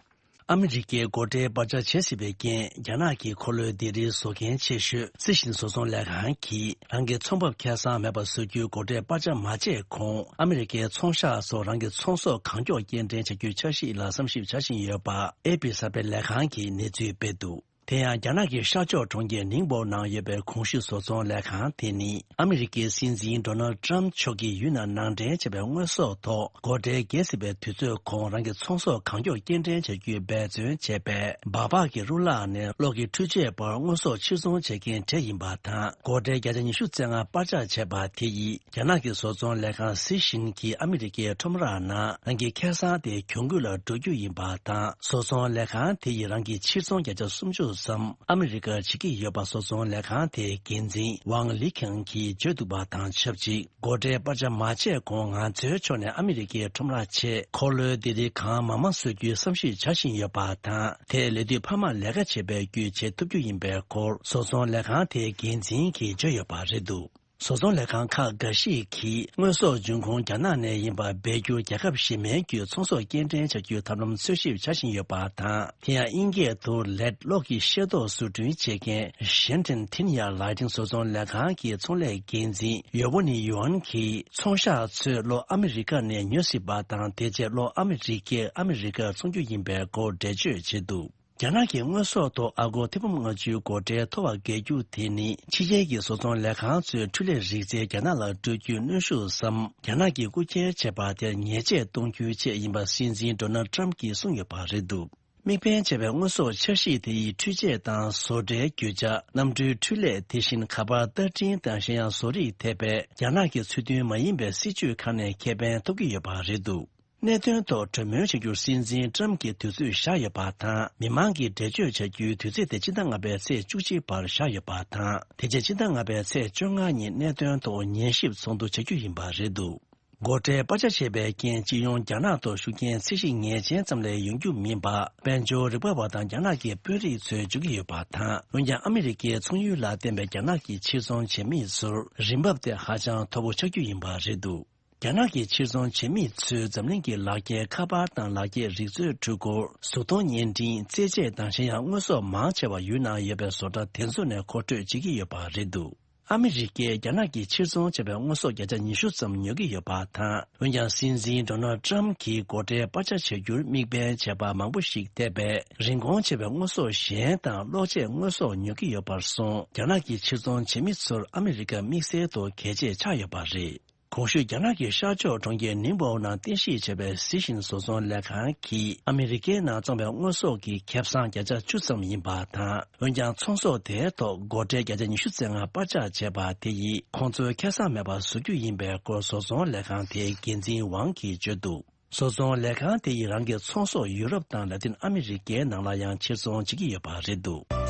ཨ་མི་རི་ཀའི་སྒོ་ཁྲལ་སྤར་ཆ་བྱེད་སྲིད་པའི་རྐྱེན། རྒྱ་ནག་གི་འཁོར་ལོའི་སྡེ་རིལ་བཟོ་མཁན་ཆེ་ཤོས་སི་ཤིན་བཟོ་ཚོང་ལས་ཁང་གིས་རང་གི་ཚོང་འབབ་ཁེ་བཟང་མེད་པར་བཟོ་རྒྱུའི་སྒོ་ཁྲལ་སྤར་ཆ་མ་བྱས་གོང་། ཨ་མི་རི་ཀའི་ཚོང་ཤག་ཚོ་རང་གི་ཚོང་ཟོག་གང་མགྱོགས་སྐྱེལ་འདྲེན་བྱ་རྒྱུའི་འཆར་གཞི་ལ་བསམ་ཞིབ་བྱ་བཞིན་ཡོད་པ་ཨེ་པི་གསར་སྤེལ་ལས་ཁང་གིས་གནས་ཚུལ་སྤེལ་འདུག། དེ་ཡང་རྒྱ་ནག་གི་ཤར་ཕྱོགས་གྲོང་ཁྱེར་ནིང་པོ་ནང་ཡོད་པའི་གོང་ཞུས་བཟོ་ཚོང་ལས་ཁང་དེ་ནི། ཨ་མི་རི་ཀའི་སྲིད་འཛིན་ཌོ་ནལ་ཊམ་མཆོག་གིས་ཡུལ་ནང་ནང་འདྲེན་བྱས་པའི་དངོས་ཟོག་ཐོག་སྒོ་ཁྲལ་འགེལ་སྲིད་པའི་དུས་ཚོད་གོང་རང་གི་ཚོང་ཟོག་གང་མགྱོགས་སྐྱེལ་འདྲེན་བྱ་རྒྱུའི་འབད་བརྩོན་བྱས་པས། སྦག་སྦག་གི་རུ་ལག་ནས་གློག་གི་འཕྲུལ་ཆས་བར་དངོས་ཟོག་ཕྱིར་ཚོང་བྱེད་མཁན་གྲས་ཡིན་པ་དང་། སྒོ་ཁྲལ་བརྒྱ་ཆ་ཉི་ཤུ་རྩ་ལྔ་སྤར་ཆག་བྱས་པ་དེ་ཡིས། རྒྱ་ནག་གི་བཟོ་ཚོང་ལས་ཁང་སི་ཤིན་གྱིས་ཨ་མི་རི་ཀའི་ཁྲོམ་ར་ནང་རང་གི་ཁེ་བཟང་དེ་གྱོང་གུད་ལ་འགྲོ་རྒྱུ་ཡིན་པ་དང་། བཟོ་ཚོང་ལས་ཁང་དེ་ཡིས་རང་གི་ཕྱིར་ཚོང་བརྒྱ་ཆ་སུམ་ཅུ་ཙམ་ཨ་མི་རི་ཀར་བྱེད་ཀྱི་ཡོད་པ་བཟོ་ཚོང་ལས་ཁང་དེའི་འགན་འཛིན་ཝང་ལི་ཁང་གིས་བརྗོད་འདུག་པ་དང་ཆབས་ཅིག་སྒོ་ཁྲལ་སྤར་ཆ་མ་བྱས་གོང་ང་ཚོའི་ཕྱོགས་ནས་ཨ་མི་རི་ཀའི་ཁྲོམ་ར་ཆེད་འཁོར་ལོའི་སྡེ་རིལ་གང་མང་མང་བཟོ་རྒྱུའི་བསམ་གཞིག་བྱ་བཞིན་ཡོད་པ་དང་། དེས་ལས་དུས་འཕར་མ་ལས་ཀ་བྱེད་པའི་བརྒྱུད་བྱེད་ཐུབ་རྒྱུ་ཡིན་པའི་སྐོར་བཟོ་ཚོང་ལས་ཁང་དེའི་འགན་འཛིན་གྱིས་བརྗོད་ཡོད་པ་རེད་འདུག། བཟོ་ཚོང་ལས་ཁང་ཁག་འགའ་ཞིག་གིས་དངོས་ཟོག་འབྱུང་ཁུངས་རྒྱ་ནག་ནས་ཡིན་པ་སྦས་རྒྱུར་རྒྱལ་ཁབ་གཞན་མའི་བརྒྱུད་ཚོང་ཟོག་སྐྱེལ་འདྲེན་བྱ་རྒྱུའི་ཐབས་ལམ་འཚོལ་ཞིབ་བྱ་བཞིན་ཡོད་པ་དང་། དེ་ཡང་དབྱིན་སྐད་དུ་ལེཌ་གློག་གི་ཤེལ་ཏོག་བཟོ་སྐྲུན་བྱེད་མཁན་ཤན་ཐན་ཐིན་ཡ་ལའི་ཏིང་བཟོ་ཚོང་ལས་ཁང་གི་ཚོང་ལས་འགན་འཛིན་ཡོ་བོ་ནི་ཡུའན་གྱིས། ཚོང་ཤག་ཚོས་གློག་ཨ་མི་རི་ཀ་ནས་ཉོ་སྲིད་པ་དང་། དེ་རྗེས་གློག་ཨ་མི་རི་ཀས་ཨ་མི་རི་ཀར་འཚོང་རྒྱུ་ཡིན་པའི་སྐོར་འགྲེལ་བརྗོད་བྱས་འདུག། རྒྱ་ནག་གི་དངོས་ཟོག་ཐོག་ཨ་སྒོར་ཐེར་འབུམ་ལྔ་བཅུའི་སྒོ་ཁྲལ་མཐོ་བ་འགེལ་རྒྱུ་དེ་ནི། ཕྱི་རྒྱལ་གྱི་བཟོ་ཚོང་ལས་ཁང་ཚོས་འཕྲུལ་ལས་རིག་རྩལ་རྒྱ་ནག་ལ་སྤྲོད་རྒྱུའི་གནོན་ཤུགས་སམ། རྒྱ་ནག་གིས་རྐུ་འཁྱེར་བྱས་པ་དེར་ཉེས་ཆད་གཏོང་རྒྱུའི་ཆེད་ཡིན་པ་སྲིད་འཛིན་ཌོ་ནལ་ཊམ་གྱིས་གསུངས་ཡོད་པ་རེད་འདུག། དམིགས་འབེན་བྱས་པའི་དངོས་ཟོག་འཆར་གཞི་དེ་ཡིས་འཕྲུལ་ཆས་དང་བཟོ་གྲྭའི་རྒྱུ་ཆ། གནམ་གྲུའི་འཕྲུལ་ལས། དེ་བཞིན་ཁ་པར་བསྟར་སྒྲིང་དང་གཞན་ཡང་བཟོ་རིག་ཐེ་བའི་རྒྱ་ནག་གི་ཚུལ་མཐུན་མ་ཡིན་པའི་སྲིད་ཇུས་ཁག་ནས་ཁེ་ཕན་ཐོབ་ཀྱི་ཡོད་པ་རེད་འདུག། གནད་དོན་ཐོག་གྲོས་མོལ་བྱ་རྒྱུར་སྲིད་འཛིན་ཊམ་གྱིས་དུས་ཚོད་བཞག་ཡོད་པ་དང་། མི་མང་གིས་འགྲེལ་བརྗོད་བྱ་རྒྱུའི་དུས་ཚོད་དེ་སྤྱི་ཟླ་ལྔ་པའི་ཚེས་བཅུ་གཅིག་བར་བཞག་ཡོད་པ་དང་། དེ་རྗེས་སྤྱི་ཟླ་ལྔ་པའི་ཚེས་བཅོ་ལྔ་ཉིན་གནད་དོན་ཐོག་ཉན་ཞིབ་ཚོགས་འདུ་བྱ་རྒྱུ་ཡིན་པ་རེད་འདུག། སྒོ་ཁྲལ་སྤར་ཆ་བྱས་པའི་རྐྱེན། སྤྱི་ཡོངས་རྒྱ་ནག་ཐོག་ཤུགས་རྐྱེན་ཚད་གཞི་ངེས་ཅན་ཙམ་ལས་ཡོང་རྒྱུ་མིན་པ། དཔལ་འབྱོར་རིག་པ་བ་དང་རྒྱ་ནག་གི་དཔོན་རིགས་ཚོས་བརྗོད་ཀྱི་ཡོད་པ་དང་། འོན་ཀྱང་ཨ་མི་རི་ཀའི་ཚོང་ཡུལ་ལ་བརྟེན་པའི་རྒྱ་ནག་གི་ཕྱིར་ཚོང་བྱེད་མི་ཚོར་རིན་འབབ་དེ་ཧ་ཅང་མཐོ་པོ་ཆགས་རྒྱུ་ཡིན་པ་རེད་འདུག། རྒྱ་ནག་གི་ཕྱིར་ཚོང་བྱེད་མི་ཚོས་འཛམ་གླིང་གི་ལག་འཁྱེར། ཁ་པར་དང་ལག་འཁྱེར། རིག་མཛོད། འཕྲུལ་འཁོར། གཟུགས་མཐོང་བརྙན་འཕྲིན། རྩེད་ཆས་དང་གཞན་ཡང་དངོས་ཟོག་མང་ཆེ་བ་ཡུལ་ནང་ཡོད་པའི་བཟོ་གྲྭ་དེ་ཚོ་ནས་མཁོ་སྤྲོད་བྱེད་ཀྱི་ཡོད་པ་རེད་འདུག། ཨ་མི་རི་ཀས་རྒྱ་ནག་གིས་ཕྱིར་ཚོང་བྱས་པའི་དངོས་ཟོག་བརྒྱ་ཆ་ཉི་ཤུ་ཙམ་ཉོ་གི་ཡོད་པ་དང་། འོན་ཀྱང་སྲིད་འཛིན་ཌོ་ནལ་ཊམ་གྱིས་སྒོ་ཁྲལ་སྤར་ཆ་བྱ་རྒྱུར་དམིགས་འབེན་བྱས་པ་མང་པོ་ཞིག་ཐེ་བའི་རིན་གོང་ཆེ་བའི་དངོས་ཟོག་གཞན་དང་གློག་ཆས་དངོས་ཟོག་ཉོ་གི་ཡོད་པར་སོང་། རྒྱ་ནག་གི་ཕྱིར་ཚོང་བྱེད་མི་ཚོར་ཨ་མི་རི་ཀ་དམིགས་བསལ་དུ་གལ་ཆེ་ཆགས་ཡོད་པ་རེད། གོང་ཞུས་རྒྱ་ནག་གི་ཤར་ཕྱོགས་གྲོང་ཁྱེར་ནིང་པོ་ནང་རྟེན་གཞི་བྱས་པའི་སི་ཤིན་བཟོ་ཚོང་ལས་ཁང་གིས་ཨ་མི་རི་ཀའི་ནང་བཙོང་བའི་དངོས་ཟོག་གི་ཁེ་བཟང་བརྒྱ་ཆ་བཅུ་ཙམ་ཡིན་པ་དང་། འོན་ཀྱང་ཚོང་ཟོག་དེའི་ཐོག་སྒོ་ཁྲལ་བརྒྱ་ཆ་ཉི་ཤུ་རྩ་ལྔ་སྤར་ཆག་བྱས་པ་དེ་ཡིས་ཁོང་ཚོའི་ཁེ་བཟང་མེད་པར་བཟོ་རྒྱུ་ཡིན་པའི་སྐོར་བཟོ་ཚོང་ལས་ཁང་དེའི་འགན་འཛིན་ཝང་གིས་བརྗོད་འདུག། བཟོ་ཚོང་ལས་ཁང་དེ་ཡིས་རང་གི་ཚོང་ཟོག་ཡུ་རོབ་དང་ལ་ཏིན་ཨ་མི་རི་ཀའི་ནང་ལ་ཡང་ཕྱིར་ཚོང་བྱེད་ཀྱི་ཡོད་པ་རེད་འདུག།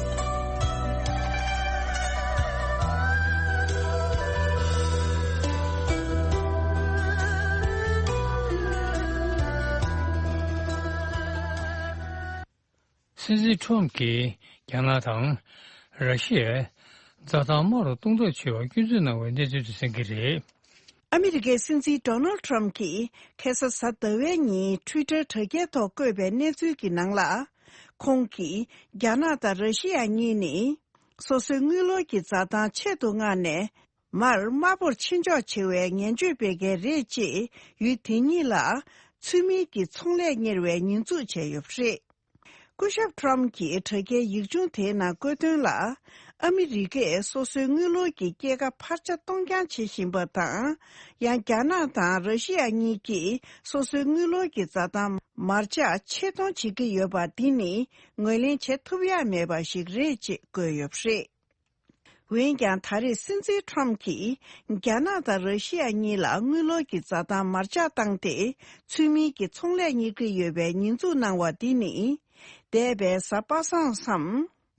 སྲིད་འཛིན་ཁྲོམ་གྱིས་རྒྱ་ནག་དང་ར་ཤི་ཡའི་རྩྭ་ཐང་དམའ་རུ་གཏོང་ཐབས་བྱེད་པར་སྐྱོན་འཛུགས་གནང་བའི་གནས་ཚུལ་དེ་གསན་གྱི་རེད། ཨ་མི་རི་ཀའི་སྲིད་འཛིན་ཌོ་ནལ་ཁྲོམ་གྱིས་ཁ་སང་གཟའ་ཟླ་བའི་ཉིན་ཊུའི་ཊར་དྲ་རྒྱའི་ཐོག་བཀོད་པའི་གནས་ཚུལ་གྱི་ནང་ལ། ཁོང་གིས་རྒྱ་ནག་དང་ར་ཤི་ཡ་གཉིས་ནི་སོ་སོའི་དངུལ་ལོར་གྱི་འཛའ་ཐང་ཆེད་དུ་མངགས་ནས། མར་དམའ་པོར་ཕྱིན་འཇོག་བྱེད་པའི་ངན་བྱུས་སྤེལ་མཁན་རེད་ཅེས་ཡུལ་དེ་གཉིས་ལ་ཚུལ་མིན་གྱི་ཚོང་ལས་གཉེར་བའི་ཉེས་འཛུགས་བྱས་ཡོད་པ་རེད། སྐུ་ཞབས་ཊམ་གྱིས་དྲ་རྒྱའི་ཡིག་ཆུང་དེའི་ནང་བཀོད་དོན་ལ། ཨ་མི་རི་ཀས་སོ་སོའི་དངུལ་ལོར་གྱི་སྐྱེད་ཀ་འཕར་ཆ་གཏོང་རྐྱང་བྱེད་བཞིན་པ་དང་། ཡང་རྒྱ་ནག་དང་ར་ཤི་ཡ་གཉིས་ཀྱིས་སོ་སོའི་དངུལ་ལོར་གྱི་འཛའ་ཐང་མར་ཆག་ཆེད་གཏོང་བྱེད་ཀྱི་ཡོད་པ་འདི་ནི་ངོས་ལེན་བྱེད་ཐུབ་ཡག་མེད་པ་ཞིག་རེད་ཅེས་བཀོད་ཡོད་པ་རེད། འོན་ཀྱང་ད་རེས་སྲིད་འཛིན་ཊམ་གྱིས་རྒྱ་ནག་དང་ར་ཤི་ཡ་གཉིས་ལ་དངུལ་ལོར་གྱི་འཛའ་ཐང་མར་ཆག་བཏང་སྟེ་ཚུལ་མིན་གྱི་ཚོང་ལས་གཉེར་གྱི་ཡོད་པའི་ཉེས་འཛུགས་གནང་བ་འདི་ནི། འདས་པའི་གཟའ་པ་སངས་སམ།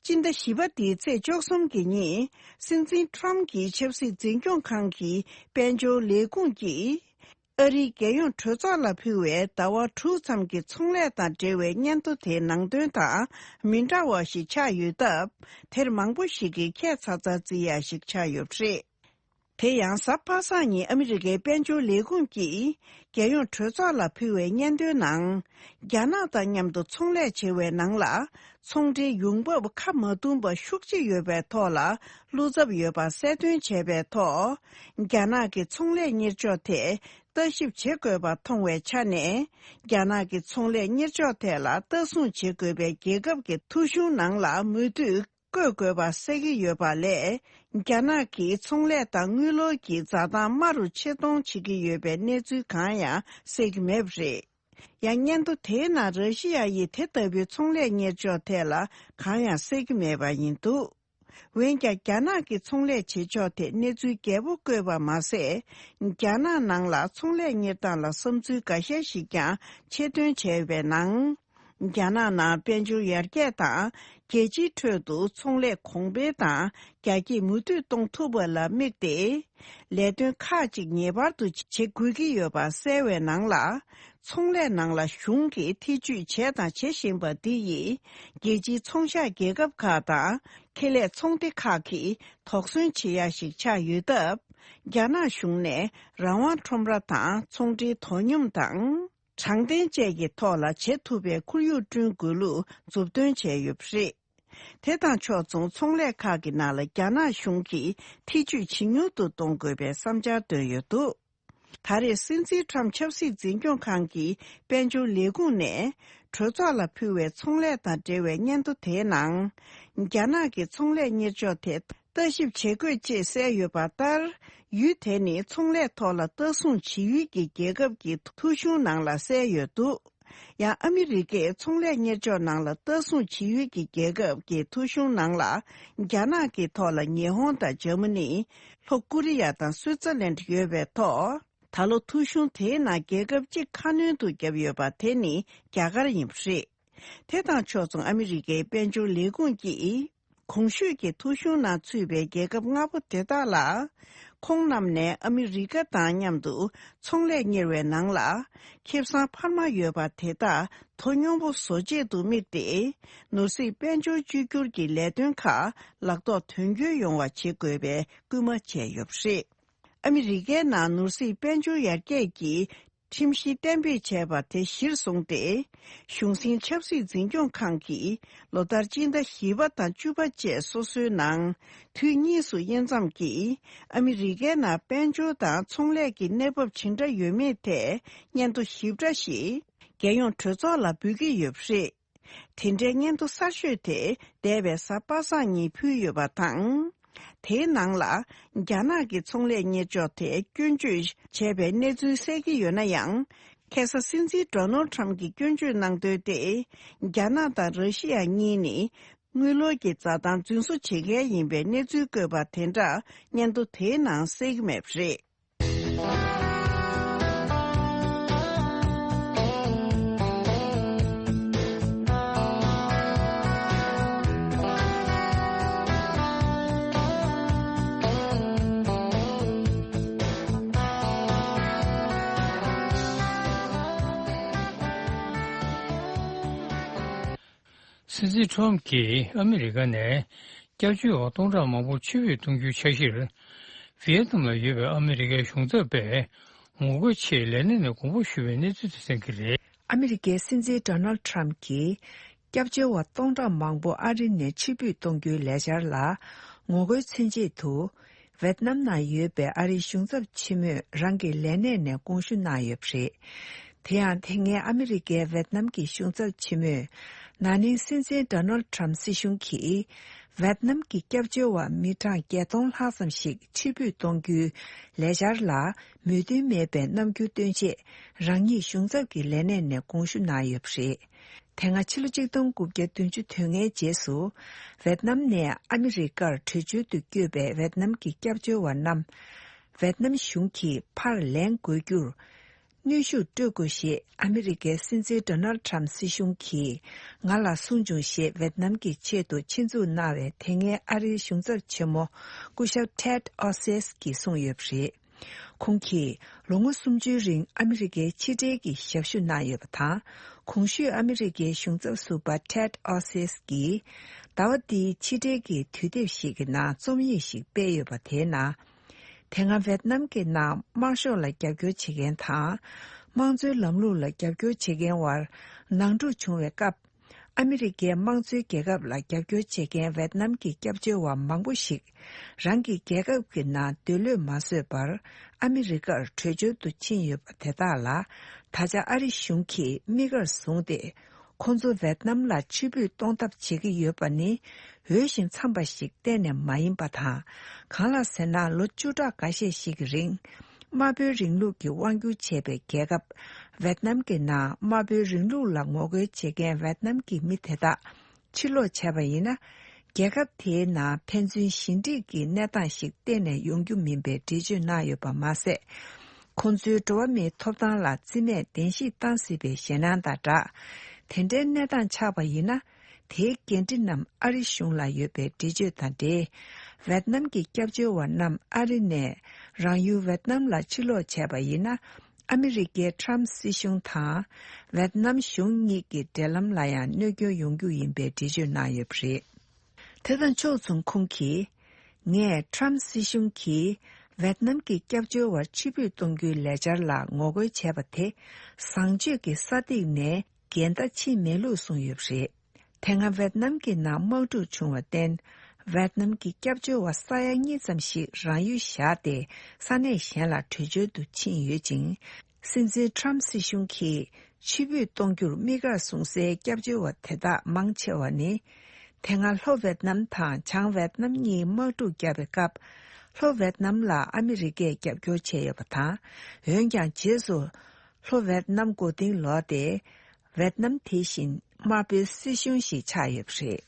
སྤྱི་ཟླ་བཞི་པ་འདིའི་ཚེས་བཅུ་གསུམ་གྱི་ཉིན། སྲིད་འཛིན་ཊམ་གྱི་ཆབ་སྲིད་འཛིན་སྐྱོང་ཁང་གི་དཔལ་འབྱོར་ལས་ཁུངས་ཀྱིས། ཨ་རིའི་རྒྱལ་ཡོངས་གྲོས་ཚོགས་ལ་ཕུལ་བའི་ཟླ་བ་དྲུག་ཙམ་གྱི་ཚོང་ལས་དང་འབྲེལ་བའི་སྙན་ཐོ་དེའི་ནང་དོན་དང་མི་འདྲ་བ་ཞིག་ཆགས་ཡོད་སྟབས། དེར་མང་པོ་ཞིག་གིས་ཁྱད་མཚར་མཚར་བརྩི་ཡ་ཞིག་ཆགས་ཡོད་པ་རེད། དེ་ཡང་གཟའ་པ་སངས་ཉིན་ཨ་མི་རི་ཀའི་དཔལ་འབྱོར་ལས་ཁུངས་ཀྱིས་རྒྱལ་ཡོངས་གྲོས་ཚོགས་ལ་ཕུལ་བའི་སྙན་ཐོའི་ནང་། རྒྱ་ནག་དང་མཉམ་དུ་ཚོང་ལས་བྱེད་པའི་ནང་ལ། ཚོང་འབྲེལ་ཡོང་འབབ་ཁ་མ་བརྡུང་པ་ཤུགས་ཆེ་ཡོད་པའི་ཐོག་ལ་བློ་འཚབ་ཡོད་པ་གསལ་སྟོན་བྱས་པའི་ཐོག་རྒྱ་ནག་གི་ཚོང་ལས་གཉེར་ཕྱོགས་ཐད་ལྟ་ཞིབ་བྱེད་དགོས་པ་མཐོང་བའི་ཆ་ནས། རྒྱ་ནག་གི་ཚོང་ལས་གཉེར་ཕྱོགས་ཐད་ལ་ལྟ་སྲུང་བྱེད་དགོས་པའི་རྒྱལ་ཁབ་ཀྱི་ཐོ་གཞུང་ནང་ལ་མུ་མཐུད་བཀོད་དགོས་པ་གསལ་གྱི་ཡོད་པ་ལས། རྒྱ་ནག་གིས་ཚོང་ལས་དང་དངུལ་ལོར་གྱི་འཛའ་ཐང་དམའ་རུ་ཆེད་གཏོང་བྱེད་ཀྱི་ཡོད་པའི་གནས་ཚུལ་གང་ཡང་གསལ་གྱི་མེད་པ་རེད། ཡང་སྙན་ཐོ་དེའི་ནང་ར་ཤི་ཡ་ཡིས་དེ་ལྟ་བུའི་ཚོང་ལས་གཉེར་ཕྱོགས་ཐད་ལ་གང་ཡང་གསལ་གྱི་མེད་པ་ཡིན་འདུག་འོན་ཀྱང་རྒྱ་ནག་གི་ཚོང་ལས་བྱེད་ཕྱོགས་ཐད་གནས་ཚུལ་རྒྱས་པོ་བཀོད་པ་མ་ཟད། རྒྱ་ནག་ནང་ལ་ཚོང་ལས་གཉེར་སྟངས་ལ་བསམ་ཚུལ་འགའ་ཤས་ཤིག་ཀྱང་ཆེད་བཏོན་བྱས་པའི་ནང་། རྒྱ་ནག་ནང་དཔལ་འབྱོར་ཡར་རྒྱས་དང་རྒྱལ་སྤྱིའི་ཁྲོད་དུ་ཚོང་ལས་གོང་འཕེལ་དང་རྒྱ་སྐྱེད་མུ་མཐུད་གཏོང་ཐུབ་པ་ལ་དམིགས་ཏེ། ལས་དོན་ཁག་ཅིག་ངེས་པར་དུ་བྱེད་དགོས་ཀྱི་ཡོད་པ་གསལ་བའི་ནང་ལ། ཚོང་ལས་ནང་ལ་གཞུང་གིས་ཐེ་ཇུས་བྱས་དང་བྱེད་བཞིན་པ་འདི་ཡིས། རྒྱལ་སྤྱིའི་ཚོང་ཤག་རྒྱལ་ཁབ་ཁག་དང་ཁེ་ལས་ཚོང་སྡེ་ཁག་གིས་དོགས་ཟོན་བྱེད་ཡ་ཞིག་ཆགས་ཡོད་སྟབས། རྒྱ་ནག་གཞུང་ནས་རང་དབང་ཁྲོམ་ར་དང་ཚོང་འབྲེལ་དོ་སྙོམས་དང་། དྲང་བདེན་བཅས་ཀྱི་ཐོག་ལ་བྱེད་ཐུབ་པའི་ཁོར་ཡུག་བསྐྲུན་དགོས་ལུགས་མཛུབ་སྟོན་བྱས་ཡོད་པ་རེད། དེ་དང་ཕྱོགས་མཚུངས་ཚོང་ལས་ཁག་གི་ནང་ལ་རྒྱ་ནག་གཞུང་གིས་ཐེ་ཇུས་ཇེ་ཉུང་དུ་གཏོང་དགོས་པའི་བསམ་འཆར་བཏོན་ཡོད་འདུག་ད་རེས་སྲིད་འཛིན་ཊམ་ཆབ་སྲིད་འཛིན་སྐྱོང་ཁང་གི་དཔལ་འབྱོར་ལས་ཁུངས་ནས་གྲོས་ཚོགས་ལ་ཕུལ་བའི་ཚོང་ལས་དང་འབྲེལ་བའི་སྙན་ཐོ་དེའི་ནང་། རྒྱ་ནག་གི་ཚོང་ལས་གཉེར་ཕྱོགས་ཐད། ལྟ་ཞིབ་བྱེད་དགོས་ཅེས་གསལ་ཡོད་པ་ལྟར། ཡུལ་དེ་ནི་ཚོང་ལས་ཐོག་ལ་ལྟ་སྲུང་བྱེད་ཡུལ་གྱི་རྒྱལ་ཁབ་ཀྱི་ཐོ་གཞུང་ནང་ལ་གསལ་ཡོད་འདུག་ཡང་ཨ་མི་རི་ཀས་ཚོང་ལས་གཉེར་ཕྱོགས་ནང་ལ་ལྟ་སྲུང་བྱེད་ཡུལ་གྱི་རྒྱལ་ཁབ་ཀྱི་ཐོ་གཞུང་ནང་ལ། རྒྱ་ནག་གི་ཐོག་ལ་ཉི་ཧོང་དང་འཇར་མ་ནི། ལྷོ་ཀོ་རི་ཡ་དང་སུའི་ཙར་ལན་ཡོད་པའི་ཐོག་ད་ལོ་ཐོ་གཞུང་དེའི་ནང་རྒྱལ་ཁབ་གཅིག་ཁ་སྣོན་དུ་བརྒྱབ་ཡོད་པ་དེ་ནི་རྒྱ་གར་ཡིན་པ་རེད། དེ་དང་ཕྱོགས་མཚུངས་ཨ་མི་རི་ཀའི་དཔལ་འབྱོར་ལས་ཁུངས་ཀྱིས། གོང་ཞུས་ཀྱི་ཐོ་གཞུང་ནང་ཚུད་པའི་རྒྱལ་ཁབ་ལྔ་པོ་དེ་དག་ལ། ཁོང་རྣམས་ནས་ཨ་མི་རི་ཀ་དང་མཉམ་དུ་ཚོང་ལས་གཉེར་བའི་ནང་ལ། ཁེ་བཟང་འཕར་མ་ཡོད་པ་དེ་དག་དོ་སྙོམས་པོ་བཟོ་ཆེད་དུ་དམིགས་ཏེ། ནོར་སྲིད་དཔལ་འབྱོར་བཅོས་བསྒྱུར་གྱི་ལས་དོན་ཁག་ལག་ཐོག་དོན་འཁྱོལ་ཡོང་བ་བྱེད་དགོས་པའི་སྐུལ་མ་བྱས་ཡོད་པ་རེད། ཨ་མི་རི་ཀའི་ནང་ནོར་སྲིད་དཔལ་འབྱོར་ཡར་རྒྱས་ཀྱི་ཁྲིམས་གཞི་གཏན་འབེབས་བྱས་པ་དེ་གཞིར་བཟུང་སྟེ། གཞུང་འཛིན་ཆབ་སྲིད་འཛིན་སྐྱོང་ཁང་གིས་ལོ་ལྟར་སྤྱི་ཟླ་བཞི་པ་དང་བཅུ་པ་བཅས་སོ་སོའི་ནང་དུས་གཉིས་སུ་དབྱེ་མཚམས་ཀྱིས་ཨ་མི་རི་ཀའི་ནང་དཔལ་འབྱོར་དང་ཚོང་ལས་ཀྱི་གནས་བབ་ཇི་འདྲ་ཡོད་མེད་ཐད་སྙན་ཐོ་ཞིབ་ཕྲ་ཞིག་རྒྱལ་ཡོངས་གྲོས་ཚོགས་ལ་འབུལ་གྱི་ཡོད་པ་རེད། དེ་འདྲའི་སྙན་ཐོ་གསར་ཤོས་དེ་འདས་པའི་གཟའ་པ་སངས་ཉིན་ཕུལ་ཡོད་པ་དང་། དེའི་ནང་ལ་རྒྱ་ནག་གི་ཚོང་ལས་གཉེར་ཕྱོགས་ཐད་སྐྱོན་བརྗོད་བྱས་པའི་གནས་ཚུལ་གསལ་གྱི་ཡོད་ན་ཡང་། ཁ་སང་སྲིད་འཛིན་ཌོ་ནལ་ཊམ་གྱིས་སྐྱོན་བརྗོད་གནང་དོན་དེ། རྒྱ་ནག་དང་ར་ཤི་ཡ་གཉིས་ནི་དངུལ་ལོར་གྱི་འཛའ་ཐང་རྫུན་བཟོ་བྱེད་མཁན་ཡིན་པའི་གནས་ཚུལ་བཀོད་པ་དེ་འདྲ་སྙན་ཐོ་དེའི་ནང་གསལ་གྱི་མེད་པ་རེད། སྲིད་འཛིན་ཊམ་གྱིས་ཨ་མི་རི་ཀ་ནས་སྐྱབས་བཅོལ་བ་སྟོང་ཕྲག་མང་པོ་ཕྱིར་འབུད་གཏོང་རྒྱུའི་འཆར་གཞིར། ཝི་ཡེད་ནམ་ལ་ཡོད་པའི་ཨ་མི་རི་ཀའི་གཞུང་ཚབ་པས་ངོ་རྒོལ་ཆེད་ལས་གནས་ནས་དགོངས་པ་ཞུས་པའི་གནས་ཚུལ་དེ་གསན་གྱི་རེད། ཨ་མི་རི་ཀའི་སྲིད་འཛིན་ཌོ་ནལ་ཊམ་གྱིས། སྐྱབས་བཅོལ་བ་སྟོང་ཕྲག་མང་པོ་ཨ་རི་ནས་ཕྱིར་འབུད་གཏོང་རྒྱུའི་ལས་འཆར་ལ་ངོ་རྒོལ་མཚོན་ཆེད་དུ། ཝེད་ནམ་ནང་ཡོད་པའི་ཨ་རིའི་གཞུང་ཚབ་ཆེན་མོས་རང་གི་ལས་གནས་ནས་དགོངས་ཞུ་གནང་ཡོད་པ་རེད། དེ་ཡང་། དེ་སྔའི་ཨ་མི་རི་ཀའི་ཝེད་ནམ་གྱི་གཞུང་ཚབ་ཆེན་མོས། ན་ནིང་སྲིད་འཛིན་ཌོ་ནལ་ཌི་ཊརམ་སྲིད་གཞུང་གིས། ཝེད་ནམ་གྱི་སྐྱབས་བཅོལ་བ་མི་གྲངས་བརྒྱད་སྟོང་ལྷག་ཙམ་ཞིག་ཕྱིར་འབུད་གཏོང་རྒྱུའི་ལས་འཆར་ལ་མོས་མཐུན་མེད་པའི་རྣམ་འགྱུར་སྟོན་ཆེད། རང་ཉིད་གཞུང་ཚབ་ཀྱི་ལས་གནས་ནས་དགོངས་ཞུ་གནང་ཡོད་པ་རེད། དེ་སྔ་ཕྱི་ལོ་ཆིག་སྟོང་དགུ་བརྒྱ་བདུན་ཅུ་དོན་ལྔའི་རྗེས་སུ། ཝེད་ནམ་ནས་ཨ་མི་རི་ཀར་བྲོས་བྱོལ་དུ་བསྐྱོད་པའི་ཝེད་ནམ་གྱི་སྐྱབས་བཅོལ་བ་རྣམས། ཝེད་ནམ་གཞུང་གིས་ཕར་ལན་དགོས་རྒྱུར། གནོན་ཤུགས་སྤྲོད་དགོས་ཞེས་ཨ་མི་རི་ཀའི་སྲིད་འཛིན་ཌོ་ནལ་ཌི་ཊརམ་སྲིད་གཞུང་གིས་ང་ལ་གསུངས་བྱུང་ཞེས་ཝེད་ནམ་གྱི་ཆེད་དུ་ཆེད་འཛུགས་གནང་བའི་དེ་སྔའི་ཨ་རིའི་གཞུང་ཚབ་ཆེན་མོ་སྐུ་ཞབས་ཊེཌ་ཨོ་སེས་ཀྱིས་གསུངས་ཡོད་པ་རེད། ཁོང་གིས་ལོ་ངོ་སུམ་ཅུའི་རིང་ཨ་མི་རི་ཀའི་ཕྱི་འབྲེལ་གྱི་ཞབས་ཞུ་གནང་ཡོད་པ་དང་། གོང་ཞུས་ཨ་མི་རི་ཀའི་གཞུང་ཚབ་ཟུར་པ་ཊེཌ་ཨོ་སེས་ཀྱིས་ཟླ་བ་འདིའི་ཕྱི་འབྲེལ་གྱི་དུས་དེབ་ཞིག་གི་ནང་རྩོམ་ཡིག་ཞིག་སྤེལ་ཡོད་པ་དེའི་ནང་། དེ་སྔ་ཝེད་ནམ་གྱི་ནང་དམར་ཤོག་ལ་རྒྱབ་སྐྱོར་བྱེད་མཁན་དང་། དམངས་གཙོའི་ལམ་ལུགས་ལ་རྒྱབ་སྐྱོར་བྱེད་མཁན་བར་ནང་འཁྲུག་བྱུང་བའི་སྐབས། ཨ་མི་རི་ཀའི་དམངས་གཙོའི་རྒྱལ་ཁབ་ལ་རྒྱབ་སྐྱོར་བྱེད་མཁན་ཝེད་ནམ་གྱི་སྐྱབས་བཅོལ་བ་མང་པོ་ཞིག་རང་གི་རྒྱལ་ཁབ་ཀྱི་ནང་སྡོད་ལོས་མ་བཟོད་པར་ཨ་མི་རི་ཀར་བྲོས་བྱོལ་དུ་ཕྱིན་ཡོད་པ་དེ་དག་ལ། ད་ཆ་ཨ་རི་གཞུང་གིས་དམིགས་བཀར་བཟུང་སྟེ། ཁོང་ཚོ་ཝེད་ནམ་ལ་ཕྱིར་འབུད་གཏོང་ཐབས་བྱེད་ཀྱི་ཡོད་པ་ནི། འོས་ཤིང་འཚམས་པ་ཞིག་གཏན་ནས་མ་ཡིན་པ་དང་། གང་ལགས་ཟེར་ན། ལོ་བཅུ་ཕྲག་འགའ་ཤས་ཤིག་གི་རིང་། དམར་པོའི་རིང་ལུགས་ཀྱི་དབང་སྒྱུར་བྱས་པའི་རྒྱལ་ཁབ་ཝེད་ནམ་གྱི་ནང་། དམར་པོའི་རིང་ལུགས་ལ་ངོ་རྒོལ་བྱེད་མཁན་ཝེད་ནམ་གྱི་མི་དེ་དག་ཕྱིར་ལོག་བྱས་པ་ཡིན་ན། རྒྱལ་ཁབ་དེའི་ནང་ཕན་ཚུན་ཞི་འགྲིག་གི་གནས་སྟངས་ཤིག་གཏན་ནས་ཡོང་རྒྱུ་མིན་པའི་འགྲེལ་བརྗོད་གནང་ཡོད་པ་མ་ཟད། ཁོང་ཚོའི་འགྲོ་བ་མིའི་ཐོབ་ཐང་ལ་རྩིས་མེད་གདན་ཞུས་བཏང་སྲིད་པའི་ཞེད་སྣང་དང་སྦྲགས། དེ་འདྲའི་གནས་སྟངས་ཆགས་པ་ཡིན་ན། དེའི་འགན་འཁྲི་རྣམས་ཨ་རི་གཞུང་ལ་ཡོད་པའི་འགྲེལ་བརྗོད་དང་འབྲེལ། ཝེད་ནམ་གྱི་སྐྱབས་བཅོལ་བ་རྣམས་ཨ་རི་ནས་རང་ཡུལ་ཝེད་ནམ་ལ་ཕྱིར་ལོག་བྱས་པ་ཡིན་ན། ཨ་མི་རི་ཀའི་ཊརམ་སྲིད་གཞུང་དང་ཝེད་ནམ་གཞུང་གཉིས་ཀྱི་འབྲེལ་ལམ་ལ་ཡང་གནོད་སྐྱོན་ཡོང་རྒྱུ་ཡིན་པའི་འགྲེལ་བརྗོད་གནང་ཡོད་པ་རེད། དེ་དང་ཕྱོགས་མཚུངས་ཁོང་གིས། ངས་ཊརམ་སྲིད་གཞུང་གིས་ཝེད་ནམ་གྱི་སྐྱབས་བཅོལ་བར་ཕྱིར་འབུད་གཏོང་རྒྱུའི་ལས་འཆར་ལ་ངོ་རྒོལ་བྱས་པ་དེ། བཟང་སྤྱོད་ཀྱི་ས་སྟེང་ནས་འགལ་ཟླ་ཕྱིན་མེད་ལུགས་གསུངས་ཡོད་པ་རེད། དེ་སྔ་ཝེད་ནམ་གྱི་ནང་དམག་འཁྲུག་བྱུང་བར་བརྟེན། ཝེད་ནམ་གྱི་སྐྱབས་བཅོལ་བ་ས་ཡ་གཉིས་ཙམ་ཞིག་རང་ཡུལ་བཞག་སྟེ་ས་གནས་གཞན་ལ་བྲོས་བྱོལ་དུ་ཕྱིན་ཡོད་ཅིང་། སྲིད་འཛིན་ཊརམ་སྲིད་གཞུང་གིས་ཕྱིར་འབུད་གཏོང་རྒྱུར་དམིགས་བཀར་བཟུང་སའི་སྐྱབས་བཅོལ་བ་དེ་དག་མང་ཆེ་བ་ནི། དེ་སྔ་ལྷོ་ཝེད་ནམ་དང་བྱང་ཝེད་ནམ་གཉིས་དམག་འཁྲུག་བརྒྱབ་པའི་སྐབས། ལྷོ་ཝེད་ནམ་ལ་ཨ་མི་རི་ཀས་རྒྱབ་སྐྱོར་བྱས་ཡོད་པ་དང་། འོན་ཀྱང་རྗེས་སུ་ལྷོ་ཝེད་ནམ་མགོ་རྟིང་ལོག་སྟེ། ཝེད་ནམ་དེ་བཞིན་དམར་པོའི་སྲིད་གཞུང་ཞིག་ཆགས་ཡོད་པ་རེད།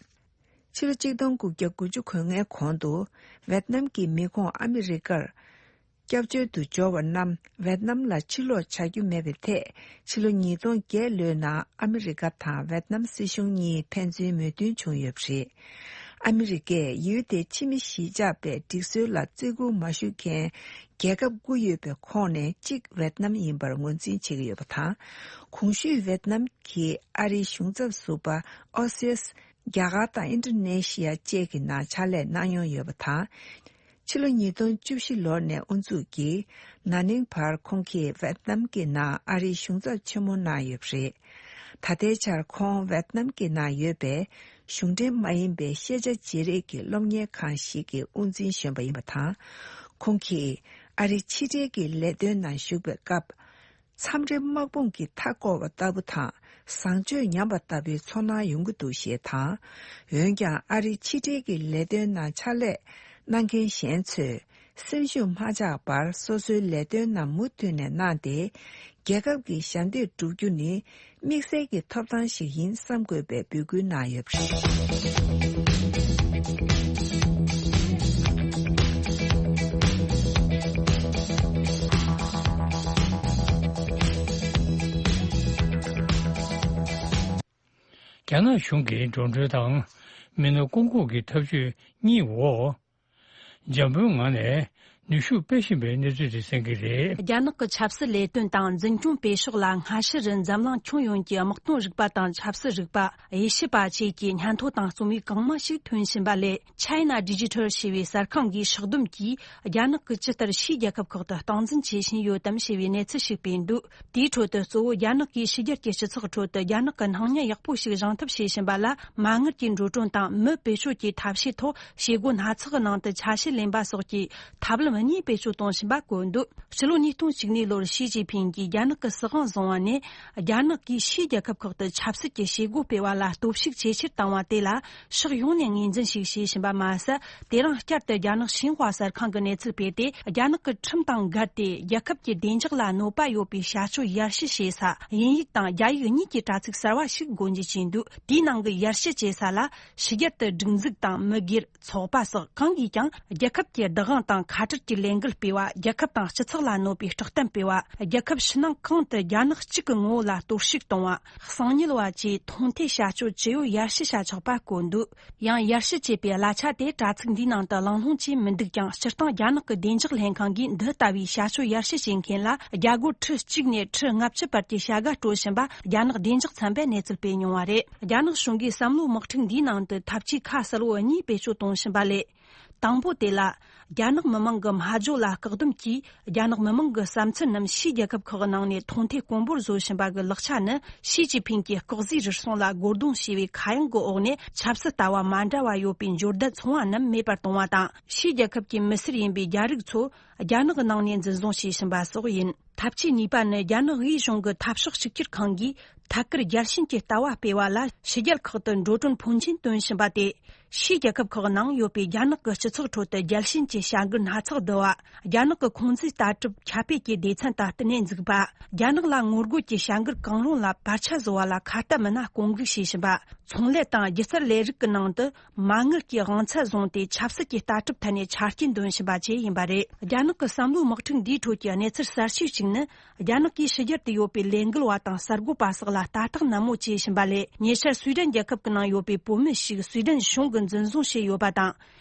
ཕྱི་ལོ་ཆིག་སྟོང་དགུ་བརྒྱ་དགུ་བཅུ་གོ་ལྔའི་གོང་དུ་ཝེད་ནམ་གྱི་མི་ཁོངས་ཨ་མི་རི་ཀར་སྐྱབས་བཅོལ་དུ་འབྱོར་བ་རྣམས་ཝེད་ནམ་ལ་ཕྱིར་ལོག་བྱ་རྒྱུ་མེད་པའི་ཐད། ཕྱི་ལོ་ཉིས་སྟོང་བརྒྱད་ལོའི་ནང་ཨ་མི་རི་ཀ་དང་ཝེད་ནམ་སྲིད་གཞུང་གཉིས་ཕན་ཚུན་མོས་མཐུན་བྱུང་ཡོད་པ་རེད། ཨ་མི་རི་ཀས་ཡུལ་དེའི་ཕྱི་མི་གཞིས་ཆགས་པའི་སྒྲིག་སྲོལ་ལ་བརྩི་བཀུར་མ་ཞུ་མཁན་རྒྱལ་ཁབ་དགུ་ཡོད་པའི་ཁོངས་ནས་གཅིག་ཝེད་ནམ་ཡིན་པར་ངོས་འཛིན་བྱེད་ཀྱི་ཡོད་པ་དང་། གོང་ཞུས་ཝེད་ནམ་གྱི་ཨ་རིའི་གཞུང་ཚབ་ཟུར་པ་ཨོ་སེས། རྒྱ་གར་དང་ཨིན་ཌོ་ནེ་ཤི་ཡ་བཅས་ཀྱི་ནང་ཕྱག་ལས་གནང་མྱོང་ཡོད་པ་དང་། ཕྱི་ལོ་ཉིས་སྟོང་བཅུ་བཞི་ལོ་ནས་དབུ་འཛུགས་ཀྱིས་ན་ནིང་བར་ཁོང་གིས་ཝེད་ནམ་གྱི་ནང་ཨ་རིའི་གཞུང་ཚབ་ཆེན་མོ་གནང་ཡོད་པ་རེད། ད་ལྟའི་ཆར་ཁོང་ཝེད་ནམ་གྱི་ནང་ཡོད་པའི་གཞུང་འབྲེལ་མ་ཡིན་པའི་ཤེས་བྱ་བརྗེ་རེས་ཀྱི་སློབ་གཉེར་ཁང་ཞིག་གི་དབུ་འཛིན་གཞོན་པ་ཡིན་པ་དང་། ཁོང་གིས་ཨ་རིའི་ཕྱི་འབྲེལ་གྱི་ལས་དོན་ནང་ཞུགས་པའི་སྐབས། མཚམས་རེ་དམག་དཔུང་གི་མཐའ་བསྐོར་བ་ལྟ་བུ་དང་བཟང་སྤྱོད་ཉམས་པ་ལྟ་བུའི་ཚོར་སྣང་ཡོང་གི་འདུག་ཞེས་དང་། འོན་ཀྱང་ཨ་རིའི་ཕྱི་འབྲེལ་གྱི་ལས་དོན་ནང་ཕྱག་ལས་གནང་མཁན་གཞན་ཚོས་སེམས་ཤུགས་མ་ཆག་པར་སོ་སོའི་ལས་དོན་རྣམས་མུ་མཐུད་ནས་གནང་སྟེ། རྒྱལ་ཁབ་ཀྱི་ཞབས་འདེགས་སྒྲུབ་རྒྱུ་ནི་དམིགས་བསལ་གྱི་ཐོབ་ཐང་ཞིག་ཡིན་བསམ་དགོས་པའི་འབོད་སྐུལ་གནང་ཡོད་པ་རེད། རྒྱ་ནག་གཞུང་གི་འགྲོ་གྲོན་དང་མི་སྣ་བསྐོ་འགུག་གི་ཐབས་ཇུས་གཉིས་འོག་འཇམ་པོའི་ངང་ནས་ ནུས་ཤུགས་སྤེལ་བཞིན་པའི་གནས་ཚུལ་རེད་གསན་གྱི་རེད། རྒྱ་ནག་གི་ཆབ་སྲིད་ལས་དོན་དང་འཛིན་སྐྱོང་སྤེལ་ཕྱོགས་ལ་སྔ་ཕྱི་རུ་འཛམ་གླིང་ཁྱོན་ཡོངས་ཀྱི་དམག་དོན་རིག་པ་དང་ཆབ་སྲིད་རིག་པ། དབྱེ་ཞིབ་པ་བཅས་ཀྱིས་སྙན་ཐོ་དང་རྩོམ་ཡིག་གང་མང་ཞིག་ཐོན་བཞིན་པ་ལས། China Digital ཞེས་པའི་གསར་ཁང་གིས་ཧྲག་བསྡོམས་ཀྱིས། རྒྱ་ནག་གིས་ཇི་ལྟར་ཕྱིའི་རྒྱལ་ཁབ་ཁག་ཏུ་སྟངས་འཛིན་བྱེད་བཞིན་ཡོད་དམ་ཞེས་པའི་གནས་ཚུལ་ཞིག་སྤེལ་འདུག་དེའི་ཁྲོད་དུ་གཙོ་བོ་རྒྱ་ནག་གིས་ཕྱི་རྒྱལ་གྱི་སྤྱི་ཚོགས་ཁྲོད་དུ་རྒྱ་ནག་གི་སྣང་བརྙན་ཡག་པོ་ཞིག་བཞེངས་ཐབས་བྱེད་བཞིན་པ་ལ། མ་དངུལ་གྱི་འགྲོ་གྲོན་དང་མི་བེད་སྤྱོད་ཀྱི་ཐབས་ཤེས་ཐོག་བྱེད་སྒོ་སྣ་ཚོགས་ནང་དུ་ཆ་ཤས་ལེན་པ་སོགས་ཀྱི་ཐབས་ལམ་གཉིས་བེད་སྤྱོད་གཏོང་བཞིན་པ་བཀོད་འདུག་སྤྱི་ལོ་ཉིས་སྟོང་བཅུ་གཉིས་ལོར་ཞི་ཅིན་ཕིང་གིས་རྒྱ་ནག་གི་སྲིད་དབང་བཟུང་བ་ནས། རྒྱ་ནག་གིས་ཕྱིའི་རྒྱལ་ཁབ་ཁག་ཏུ་ཆབ་སྲིད་ཀྱི་བྱེད་སྒོ་སྤེལ་བ་ལ་སྟོབས་ཤུགས་ཇེ་ཆེར་བཏང་བ་དེ་ལ་ཕྱོགས་ཡོངས་ནས་ངོས་འཛིན་ཞིག་བྱེད་བཞིན་པ་མ་ཟད། དེ་རིང་བསྐྱར་དུ་རྒྱ་ནག་ཤིན་ཧྭ་གསར་ཁང་གི་གནས་ཚུལ་སྤེལ་ཏེ། རྒྱ་ནག་གི་ཁྲིམས་དང་འགལ་ཏེ་རྒྱལ་ཁབ་ཀྱི་བདེ་འཇགས་ལ་གནོད་པ་ཡོད་པའི་བྱ་སྤྱོད་ཡར་ཞུ་བྱེད་ས་དབྱིན་ཡིག་དང་རྒྱ་ཡིག་གཉིས་ཀྱི་དྲ་ཚིགས་གསར་བ་ཞིག་སྒོ་འབྱེད་བྱས་འདུག་དེའི་ནང་གི་ཡར་ཞུ་བྱེད་ས་ལ་ཕྱི་རྒྱལ་དུ་སྒྲིག་འཛུགས་དང་མི་སྒེར། ཚོགས་པ་སོགས་གང་གིས་ཀྱང་རྒྱལ་ཁབ་ཀྱི་བདག་དབང་དང་ཁ་བྲལ་གྱི་ལས་འགུལ་སྤེལ་བ། རྒྱལ་ཁབ་དང་སྤྱི་ཚོགས་ལ་གནོད་པའི་དཀྲོག་གཏམ་སྤེལ་བ། རྒྱལ་ཁབ་ཕྱི་ནང་གང་དུ་རྒྱ་ནག་གཅིག་གི་ངོ་བོ་ལ་གཏོར་བཤིག་གཏོང་བ། གསང་ཉུལ་བ་བཅས་མཐོང་ཐོས་བྱ་སྤྱོད་ཇི་ཡོད་ཡར་ཞུ་བྱ་ཆོག་པ་བཀོད་འདུག་ཡང་ཡར་ཞུ་བྱས་པའི་གླ་ཆ་དེ་དྲ་ཚིགས་འདིའི་ནང་དུ་གླེང་སློང་བྱས་མི་འདུག་ཀྱང་། སྤྱིར་བཏང་རྒྱ་ནག་གི་བདེ་འཇགས་ལྷན་ཁང་གིས་འདི་ལྟ་བུའི་བྱ་སྤྱོད་ཡར་ཞུ་བྱེད་མཁན་ལ་རྒྱ་སྒོར་ཁྲི་གཅིག་ནས་ཁྲི་ལྔ་བཅུ་བར་གྱི་བྱ་དགའ་སྤྲོད་བཞིན་པ་རྒྱ་ནག་བདེ་འཇགས་ཚན་པས་གནས་ཚུལ་སྤེལ་མྱོང་བ་རེད། རྒྱ་ནག་གཞུང་གིས་བསམ་བློའི་དམག་འཁྲུག་འདིའི་ནང་དུ་ཐབས་ཇུས་ཁ་གསལ་བོ་གཉིས་བེད་སྤྱོད་གཏོང་བཞིན་པ་ལས། དང་པོ་དེ་ལ། རྒྱ་ནག་མི་མང་གི་སྨྲ་བརྗོད་ལ་བཀག་སྡོམ་གྱིས། རྒྱ་ནག་མི་མང་གི་བསམ་ཚུལ་རྣམས་ཕྱིའི་རྒྱལ་ཁབ་ཁག་གི་ནང་ནས་མཐོང་ཐོས་དཀོན་པོར་བཟོ་བཞིན་པ་གི་ལག་ཆ་ནི། ཞི་ཅིན་ཕིང་གིས་ལྐོག་ཟའི་རུལ་སུངས་ལ་རྒོལ་རྡུང་བྱས་པའི་ཁ་གཡང་གི་འོག་ནས། ཆབ་སྲིད་ལྟ་བ་མ་འདྲ་བ་ཡོད་པའི་འབྱོར་ལྡན་ཚོང་བ་རྣམས་མེད་པར་གཏོང་བ་དང་། ཕྱིའི་རྒྱལ་ཁབ་ཀྱི་མི་སེར་ཡིན་པའི་རྒྱ་རིགས་ཚོ། རྒྱ་ནག་གི་ནང་ནས་འཛིན་བཟུང་བྱས་ཕྱིན་པ་སོགས་ཡིན། ཐབས་ཇུས་གཉིས་པ་ནི། རྒྱ་ནག་དབུས་གཞུང་གི་འཐབ་ཕྱོགས་གཅིག་གྱུར་ཁང་གིས་ཐད་ཀར་རྒྱལ་ཞེན་གྱི་ལྟ་བ་སྤེལ་བ་ལ། ཕྱི་རྒྱལ་ཁག་ཏུ་འགྲོ་གྲོན་ཕོན་ཆེན་བཏོན་བཞིན་པ་དེ། ཕྱིའི་རྒྱལ་ཁབ་ཁག་ནང་ཡོད་པའི་རྒྱ་ནག་གི་སྤྱི་ཚོགས་ཁྲོད་དུ་རྒྱལ་ཞེན་གྱི་བྱ་འགུལ་སྣ་ཚོགས་བསྡུ་བ། རྒྱ་ནག་གི་ཁོང་ཙིའི་ལྟ་གྲུབ་ཁྱབ་སྤེལ་གྱི་སྡེ་ཚན་དང་བསྟུན་ནས་འཛུགས་པ། རྒྱ་ནག་ལ་ངོ་རྒོལ་གྱི་བྱ་འགུལ་གང་རུང་ལ་བར་ཆད་བཟོ་བ་ལ་ཁ་གཏད་མི་སྣ་བསྐོ་འགུག་བྱས་བཞིན་པ། ཚོང་ལས་དང་སྒྱུ་རྩལ་ལས་རིགས་ཀྱི་ནང་དུ། མ་དངུལ་གྱི་དབང་ཚད་བཟུང་སྟེ། ཆབ་སྲིད་ཀྱི་ལྟ་གྲུབ་ཐད་ནས་ཆ་རྐྱེན་འདོན་བཞིན་པ་བཅས་ཡིན་པ་རེད། རྒྱ་ནག་གི་བསམ་བློའི་དམག་འཁྲུག་འདིའི་ཁྲོད་ཀྱི་གནས་ཚུལ་གསར་ཤོས་གཅིག་ནི། རྒྱ་ནག་གིས་ཕྱི་རྒྱལ་དུ་ཡོད་པའི་ལས་འགུལ་བ་དང་གསར་འགོད་པ་སོགས་ལ་ལྟ་རྟོག་ནན་མོ་བྱེད་བཞིན་པ་ལས། ཉེ་ཆར་སུའེ་ཏེན་རྒྱལ་ཁབ་ཀྱི་ནང་ཡོད་པའི་བོད་མི་ཞིག་སུའེ་ཏེན་གཞུང་གིས་འཛིན་བཟུང་བྱས་ཡོད་པ་དང་།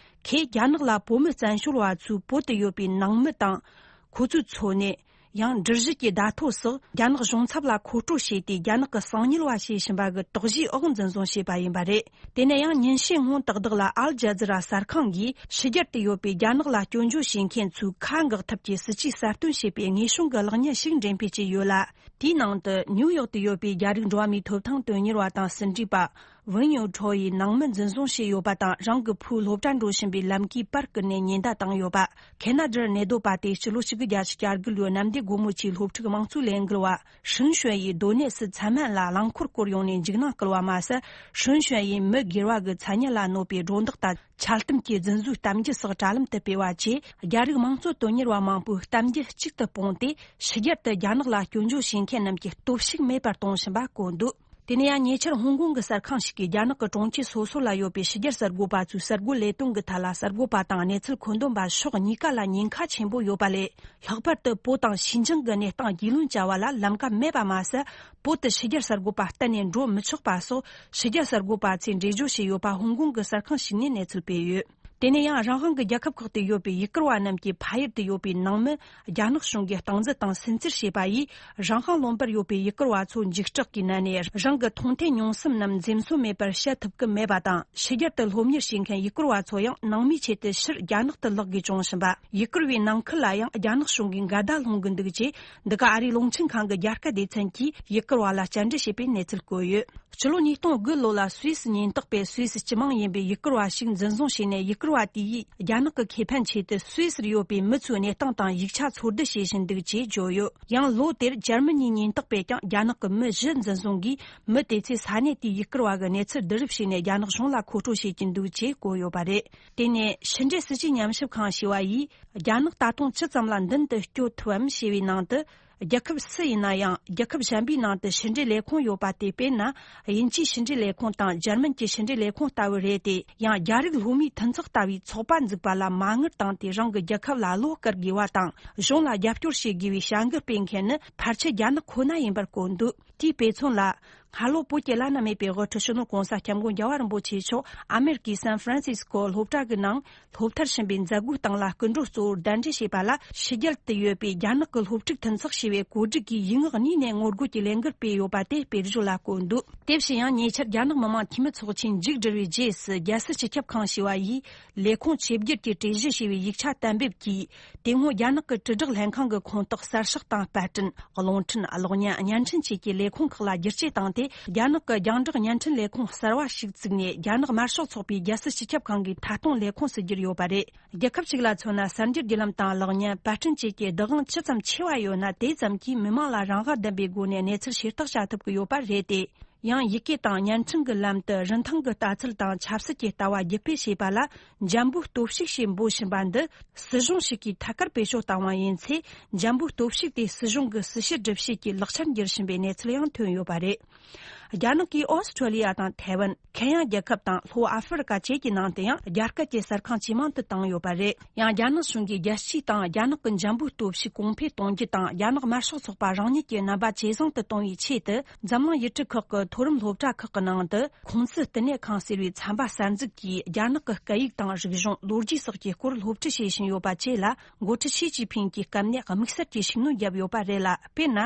ཁོས་རྒྱ་ནག་ལ་བོད་མི་བཙན་བྱོལ་བ་ཚོས་བོད་དུ་ཡོད་པའི་ནང་མི་དང་། ཁོ་ཚོའི་འཚོ་གནས། ཡང་། འགྲུལ་བཞུད་ཀྱི་བརྡ་ཐོ་སོགས་རྒྱ་ནག་གཞུང་ཚབ་ལ་མཁོ་སྤྲོད་བྱས་ཏེ། རྒྱ་ནག་གི་གསང་ཉུལ་བ་བྱེད་བཞིན་པ་གི་དོགས་གཞིའི་འོག་འཛིན་བཟུང་བྱས་པ་ཡིན་པ་རེད། དེ་ནས་ཡང་། ཉིན་ཤས་སྔོན་ཏག་ཏག་ལ་ཨལ་ཇ་ཛི་ར་གསར་ཁང་གིས་ཕྱི་རྒྱལ་དུ་ཡོད་པའི་རྒྱ་ནག་ལ་སྐྱོན་བརྗོད་བྱེད་མཁན་ཚོའི་ཁ་འགག་ཐབས་ཀྱི་སྲིད་ཇུས་གསར་བཏོན་བྱས་པའི་དངོས་བྱུང་གི་གློག་བརྙན་ཞིག་འགྲེམས་སྤེལ་བྱས་ཡོད་ལ། དེའི་ནང་དུ་ནིའུ་ཡོག་ཏུ་ཡོད་པའི་རྒྱ་རིགས་འགྲོ་བ་མིའི་ཐོབ་ཐང་དོན་གཉེར་བ་དང་ཟིན་བྲིས་པ། ཝུན་ཡོ་ཁྲོ་ཡིས་ནང་མི་འཛིན་བཟུང་བྱས་ཡོད་པ་དང་། རང་གི་བུས་སློབ་གྲྭ་འགྲོ་བཞིན་པའི་ལམ་ཀའི་པར་བསྐུར་ནས་ཉེན་བརྡ་བཏང་ཡོད་པ། ཁེ་ན་ཌར་གནས་སྡོད་པ་དེ་སྤྱི་ལོ་གཅིག་དགུ་བརྒྱད་ཅུ་གྱ་དགུ་ལོའི་གནམ་བདེ་སྒོ་མོ་ཆེའི་སློབ་ཕྲུག་དམངས་གཙོའི་ལས་འགུལ་བ་ཧྲུན་ཞོན་ཡིས་སྡོད་གནས་སུ་མཚན་སྨད་ལ་རླངས་འཁོར་བསྐོར་ཡོང་ནས་འཇིགས་སྣང་བསྐུལ་བ་མ་ཟད། ཧྲུན་ཞོན་ཡིས་མི་སྒེར་བ་གི་མཚན་སྙན་ལ་གནོད་པའི་སྒྲོ་འདོགས་དང་། འཆལ་གཏམ་གྱི་རྫུན་བཟོའི་གཏམ་རྒྱུད་སོགས་དྲ་ལམ་དུ་སྤེལ་བ་བཅས། རྒྱ་རིགས་དམངས་གཙོ་དོན་གཉེར་བ་མང་པོའི་གཏམ་རྒྱུད་གཅིག་ཏུ་སྤུངས་ཏེ། ཕྱི་རྒྱལ་དུ་རྒྱ་ནག་ལ་སྐྱོན་བརྗོད་བྱེད་མཁན་རྣམས་ཀྱི་སྟོབས་ཤུགས་མེད་པར་གཏོང་བཞིན་པ་བཀོད་འདུག་དེ་ནས་ཡང་། ཉེ་ཆར་ཧོང་ཀོང་གི་གསར་ཁང་ཞིག་གིས་རྒྱ་ནག་གི་གྲོང་ཁྱེར་སོ་སོ་ལ་ཡོད་པའི་ཕྱི་རྒྱལ་གསར་འགོད་པ་ཚོའི་གསར་འགོད་ལས་དོན་གྱི་ཐད་ལ་གསར་འགོད་པ་དང་གནས་ཚུལ་མཁོ་འདོན་པ་ཕྱོགས་གཉིས་ཀ་ལ་ཉེན་ཁ་ཆེན་པོ་ཡོད་པ་ལས། ལྷག་པར་དུ་བོད་དང་ཞི་འབྱུང་གི་གནས་སྟངས་རྒྱུས་ལོན་བྱ་བ་ལ་ལམ་ཀ་མེད་པ་མ་ཟད། བོད་དུ་ཕྱི་རྒྱལ་གསར་འགོད་པ་གཏན་ནས་འགྲོ་མི་ཆོག་པ་སོགས། ཕྱི་རྒྱལ་གསར་འགོད་པ་ཚོས་འགྲེལ་བརྗོད་བྱས་ཡོད་པ་ཧོང་ཀོང་གི་གསར་ཁང་ཞིག་ནས་གནས་ཚུལ་སྤེལ་ཡོད། དེ་ནས་ཡང་། རང་དབང་གི་རྒྱལ་ཁབ་ཁག་ཏུ་ཡོད་པའི་ཡུ་གུར་བ་རྣམས་ཀྱི་ཕ་ཡུལ་དུ་ཡོད་པའི་ནང་མི་རྒྱ་ནག་གཞུང་གིས་སྟངས་འཛིན་དང་སུན་གཙེར་བྱས་པ་ཡིས། རང་དབང་ལུང་པར་ཡོད་པའི་ཡུ་གུར་བ་ཚོ་འཇིགས་སྐྲག་གི་ནང་ནས་རང་གི་མཐོང་ཐོས་མྱོང་བསམ་རྣམས་འཛེམ་ཟོན་མེད་པར་བཤད་ཐུབ་ཀྱི་མེད་པ་དང་། ཕྱི་རྒྱལ་དུ་སློབ་གཉེར་བྱེད་མཁན་ཡུ་གུར་བ་ཚོ་ཡང་ནང་མིའི་ཆེད་དུ་ཕྱིར་རྒྱ་ནག་ཏུ་ལོག་དགོས་བྱུང་བཞིན་པ། ཡུ་གུར་བའི་ནང་ཁུལ་ལ་ཡང་རྒྱ་ནག་གཞུང་གིས་འགལ་ཟླ་སློང་གི་འདུག་ཅེས། འདི་ག་ཨ་རིའི་རླུང་འཕྲིན་ཁང་གི་རྒྱ་སྐད་སྡེ་ཚན་གྱིས་ཡུ་གུར་བ་ལ་བཅར་འདྲི་བྱས་པའི་གནས་ཚུལ་བཀོད་ཡོད། ཕྱི་ལོ་ཉིས་སྟོང་དགུ་ལོ་ལ་སུད་སི་ཉེན་རྟོག་པས་སུད་སི་སྤྱི་དམངས་ཡིན་པའི་ཡུ་གུར་བ་ཞིག་འཛིན་བཟུང་བྱས་ནས། ཡུ་གུར་བ་དེ་ཡིས་རྒྱ་ནག་གི་ཁེ་ཕན་ཆེད་དུ་སུད་སིར་ཡོད་པའི་མི་ཚོའི་གནས་སྟངས་དང་ཡིག་ཆ་འཚོལ་བསྡུ་བྱེད་བཞིན་འདུག་ཅེས་བརྗོད་ཡོད། ཡང་ལོ་དེར་འཇར་མ་ནིའི་ཉེན་རྟོག་པས་ཀྱང་རྒྱ་ནག་གི་མི་བཞི་འཛིན་བཟུང་གིས། མི་དེ་ཚོས་ས་གནས་དེའི་ཡུ་གུར་བ་གི་གནས་ཚུལ་བསྡུ་རུབ་བྱས་ནས་རྒྱ་ནག་གཞུང་ལ་མཁོ་སྤྲོད་བྱེད་ཀྱི་འདུག་ཅེས་བཀོད་ཡོད་པ་རེད། དེ་ནས་ཕྱི་འབྲེལ་སྲིད་ཇུས་ཉམས་ཞིབ་ཁང་ཞེས་པ་ཡིས། རྒྱ་ནག་ད་དུང་ཅི་ཙམ་ལ་མདུན་དུ་སྐྱོད་ཐུབ་བམ་ཞེས་པའི་ནང་དུ། རྒྱལ་ཁབ་སུ་ཡིན་ན་ཡང་། རྒྱལ་ཁབ་གཞན་པའི་ནང་དུ་ཕྱི་འབྲེལ་ལས་ཁུངས་ཡོད་པ་དེ། དཔེར་ན། དབྱིན་ཇིའི་ཕྱི་འབྲེལ་ལས་ཁུངས་དང་འཇར་མན་གྱི་ཕྱི་འབྲེལ་ལས་ཁུངས་ལྟ་བུ་རེད་དེ། ཡང་། རྒྱ་རིགས་སློབ་མའི་མཐུན་ཚོགས་ལྟ་བུའི་ཚོགས་པ་འཛུགས་པ་ལ་མ་དངུལ་བཏང་སྟེ། རང་གི་རྒྱལ་ཁབ་ལ་བློ་དཀར་དགོས་པ་དང་། གཞུང་ལ་རྒྱབ་སྐྱོར་བྱེད་དགོས་པའི་བྱ་འགུལ་སྤེལ་མཁན་ནི། ཕལ་ཆེར་རྒྱ་ནག་ཁོ་ན་ཡིན་པར་བཀོད་འདུག་དེའི་དཔེ་མཚོན་ལ། སྔ་ལོ་བོད་ཀྱི་བླ་ན་མེད་པའི་དབུ་ཁྲིད་སྤྱི་ནོར་༸གོང་ས་༸སྐྱབས་མགོན་རྒྱལ་བ་རིན་པོ་ཆེ་མཆོག་ཨ་མེ་རི་ཀའི་སན་ཧྥ་རན་སིས་ཀོ་སློབ་གྲྭ་གི་ནང་སློབ་མཐར་ཕྱིན་པའི་མཛད་སྒོའི་སྟེང་ལ་སྐུ་མགྲོན་གཙོ་བོར་གདན་འདྲེན་བྱས་པ་ལ། ཕྱི་རྒྱལ་དུ་ཡོད་པའི་རྒྱ་ནག་གི་སློབ་ཕྲུག་མཐུན་ཚོགས་ཞེས་པའི་གོ་སྒྲིག་གིས་ཡིག་ངག་གཉིས་ནས་ངོ་རྒོལ་གྱི་ལས་འགུལ་སྤེལ་ཡོད་པ་དེ་དཔེར་བརྗོད་ལ་བཀོད་འདུག་དེ་བཞིན་ཡང་ཉེ་ཆར་རྒྱ་ནག་མི་དམངས་འཐུས་མི་ཚོགས་ཆེན་མཇུག་བསྒྲིལ་བའི་རྗེས་སུ། རྒྱལ་སྲིད་སྤྱི་ཁྱབ་ཁང་ཞེས་པ་ཡིས་ལས་ཁུངས་ཆེད་བསྒྱུར་གྱི་གྲོས་གཞི་ཞེས་པའི་ཡིག་ཆ་གཏན་འབེབས་ཀྱིས། དེ་སྔོན་རྒྱ་ནག་གི་དྲིལ་བསྒྲགས་ལྷན་ཁང་གི་ཁོངས་གཏོགས་གསར་ཤོག་དང་པར་སྐྲུན། རླུང་འཕྲིན། གློག་བརྙན། བརྙན་འཕྲིན་བཅས་ཀྱི་ལས་ཁུངས་ཁག་ལ་བསྒྱུར་བཅོས་བཏང་སྟེ། རྒྱ་ནག་གི་རྒྱང་བསྒྲགས་བརྙན་འཕྲིན་ལས་ཁུངས་གསར་བ་ཞིག་བཙུགས་ནས། རྒྱ་ནག་དམར་ཤོག་ཚོགས་པའི་རྒྱལ་སྲིད་སྤྱི་ཁྱབ་ཁང་གི་མཐའ་སྟོངས་ལས་ཁུངས་སུ་བསྒྱུར་ཡོད་པ་རེད། རྒྱལ་ཁབ་ཞིག་ལ་མཚོན་ན། གསར་འགྱུར་བརྒྱུད་ལམ་དང་གློག་བརྙན། པར་སྐྲུན་བཅས་ཀྱི་བདག་དབང་ཇི་ཙམ་ཆེ་བ་ཡོད་ན། དེ་ཙམ་གྱིས་མི་མང་ལ་རང་དབང་ལྡན་པའི་སྒོ་ནས་གནས་ཚུལ་ཤེས་རྟོགས་བྱ་ཐུབ་ཀྱི་ཡོད་པ་རེད་དེ། ཡང་ཡི་གེ་དང་བརྙན་འཕྲིན་གྱི་ལམ་དུ་རིན་ཐང་གི་ལྟ་ཚུལ་དང་ཆབ་སྲིད་ཀྱི་ལྟ་བ་བརྒྱུད་སྤེལ་བྱེད་པ་ལ་འཇམ་པོའི་སྟོབས་ཤུགས་ཞེས་འབོད་བཞིན་པ་འདི། སྲིད་གཞུང་ཞིག་གིས་ཐད་ཀར་བེད་སྤྱོད་བཏང་བ་ཡིན་ཚེ། འཇམ་པོའི་སྟོབས་ཤུགས་དེ་སྲིད་གཞུང་གི་སྲིད་བྱུས་སྒྲུབ་བྱེད་ཀྱི་ལག་ཆར་འགྱུར་བཞིན་པའི་གནས་ཚུལ་ཡང་ཐོན་ཡོད་པ་རེད། རྒྱ་ནག་གིས་ཨོ་སི་ཁྲུ་ལི་ཡ་དང་ཐའེ་ཝན། ཁེན་ཡ་རྒྱལ་ཁབ་དང་ལྷོ་ཨ་ཧྥེ་རི་ཀ་བཅས་ཀྱི་ནང་དུ་ཡང་རྒྱ་སྐད་ཀྱི་གསར་ཁང་ཇེ་མང་དུ་བཏང་ཡོད་པ་རེད། ཡང་རྒྱ་ནག་གཞུང་གིས་རྒྱལ་སྤྱིའི་སྟེང་རྒྱ་ནག་གི་འཇམ་པོའི་སྟོབས་ཤུགས་གོང་འཕེལ་གཏོང་རྒྱུ་དང་། རྒྱ་ནག་དམར་ཤོག་ཚོགས་པ་རང་ཉིད་ཀྱི་རྣམ་པ་ཇེ་བཟང་དུ་གཏོང་བའི་ཆེད་དུ། འཛམ་གླིང་ཡུལ་གྲུ་ཁག་གི་མཐོ་རིམ་སློབ་གྲྭ་ཁག་གི་ནང་དུ། ཁུང་ཙི་བསྟི་གནས་ཁང་ཟེར་བའི་ཚན་པ་གསར་འཛུགས་ཀྱིས། རྒྱ་ནག་གི་སྐད་ཡིག་དང་། རིག་གཞུང་། ལོ་རྒྱུས་སོགས་ཀྱི་སྐོར་སློབ་ཁྲིད་བྱེད་བཞིན་ཡོད་པ་བཅས་ལ། འགོ་ཁྲིད་ཞི་ཅིན་ཕིང་གིས་སྐབས་ནས་དམིགས་བསལ་གྱི་ཤུགས་སྣོན་བརྒྱབ་ཡོད་པ་རེད་ལ། དཔེར་ན།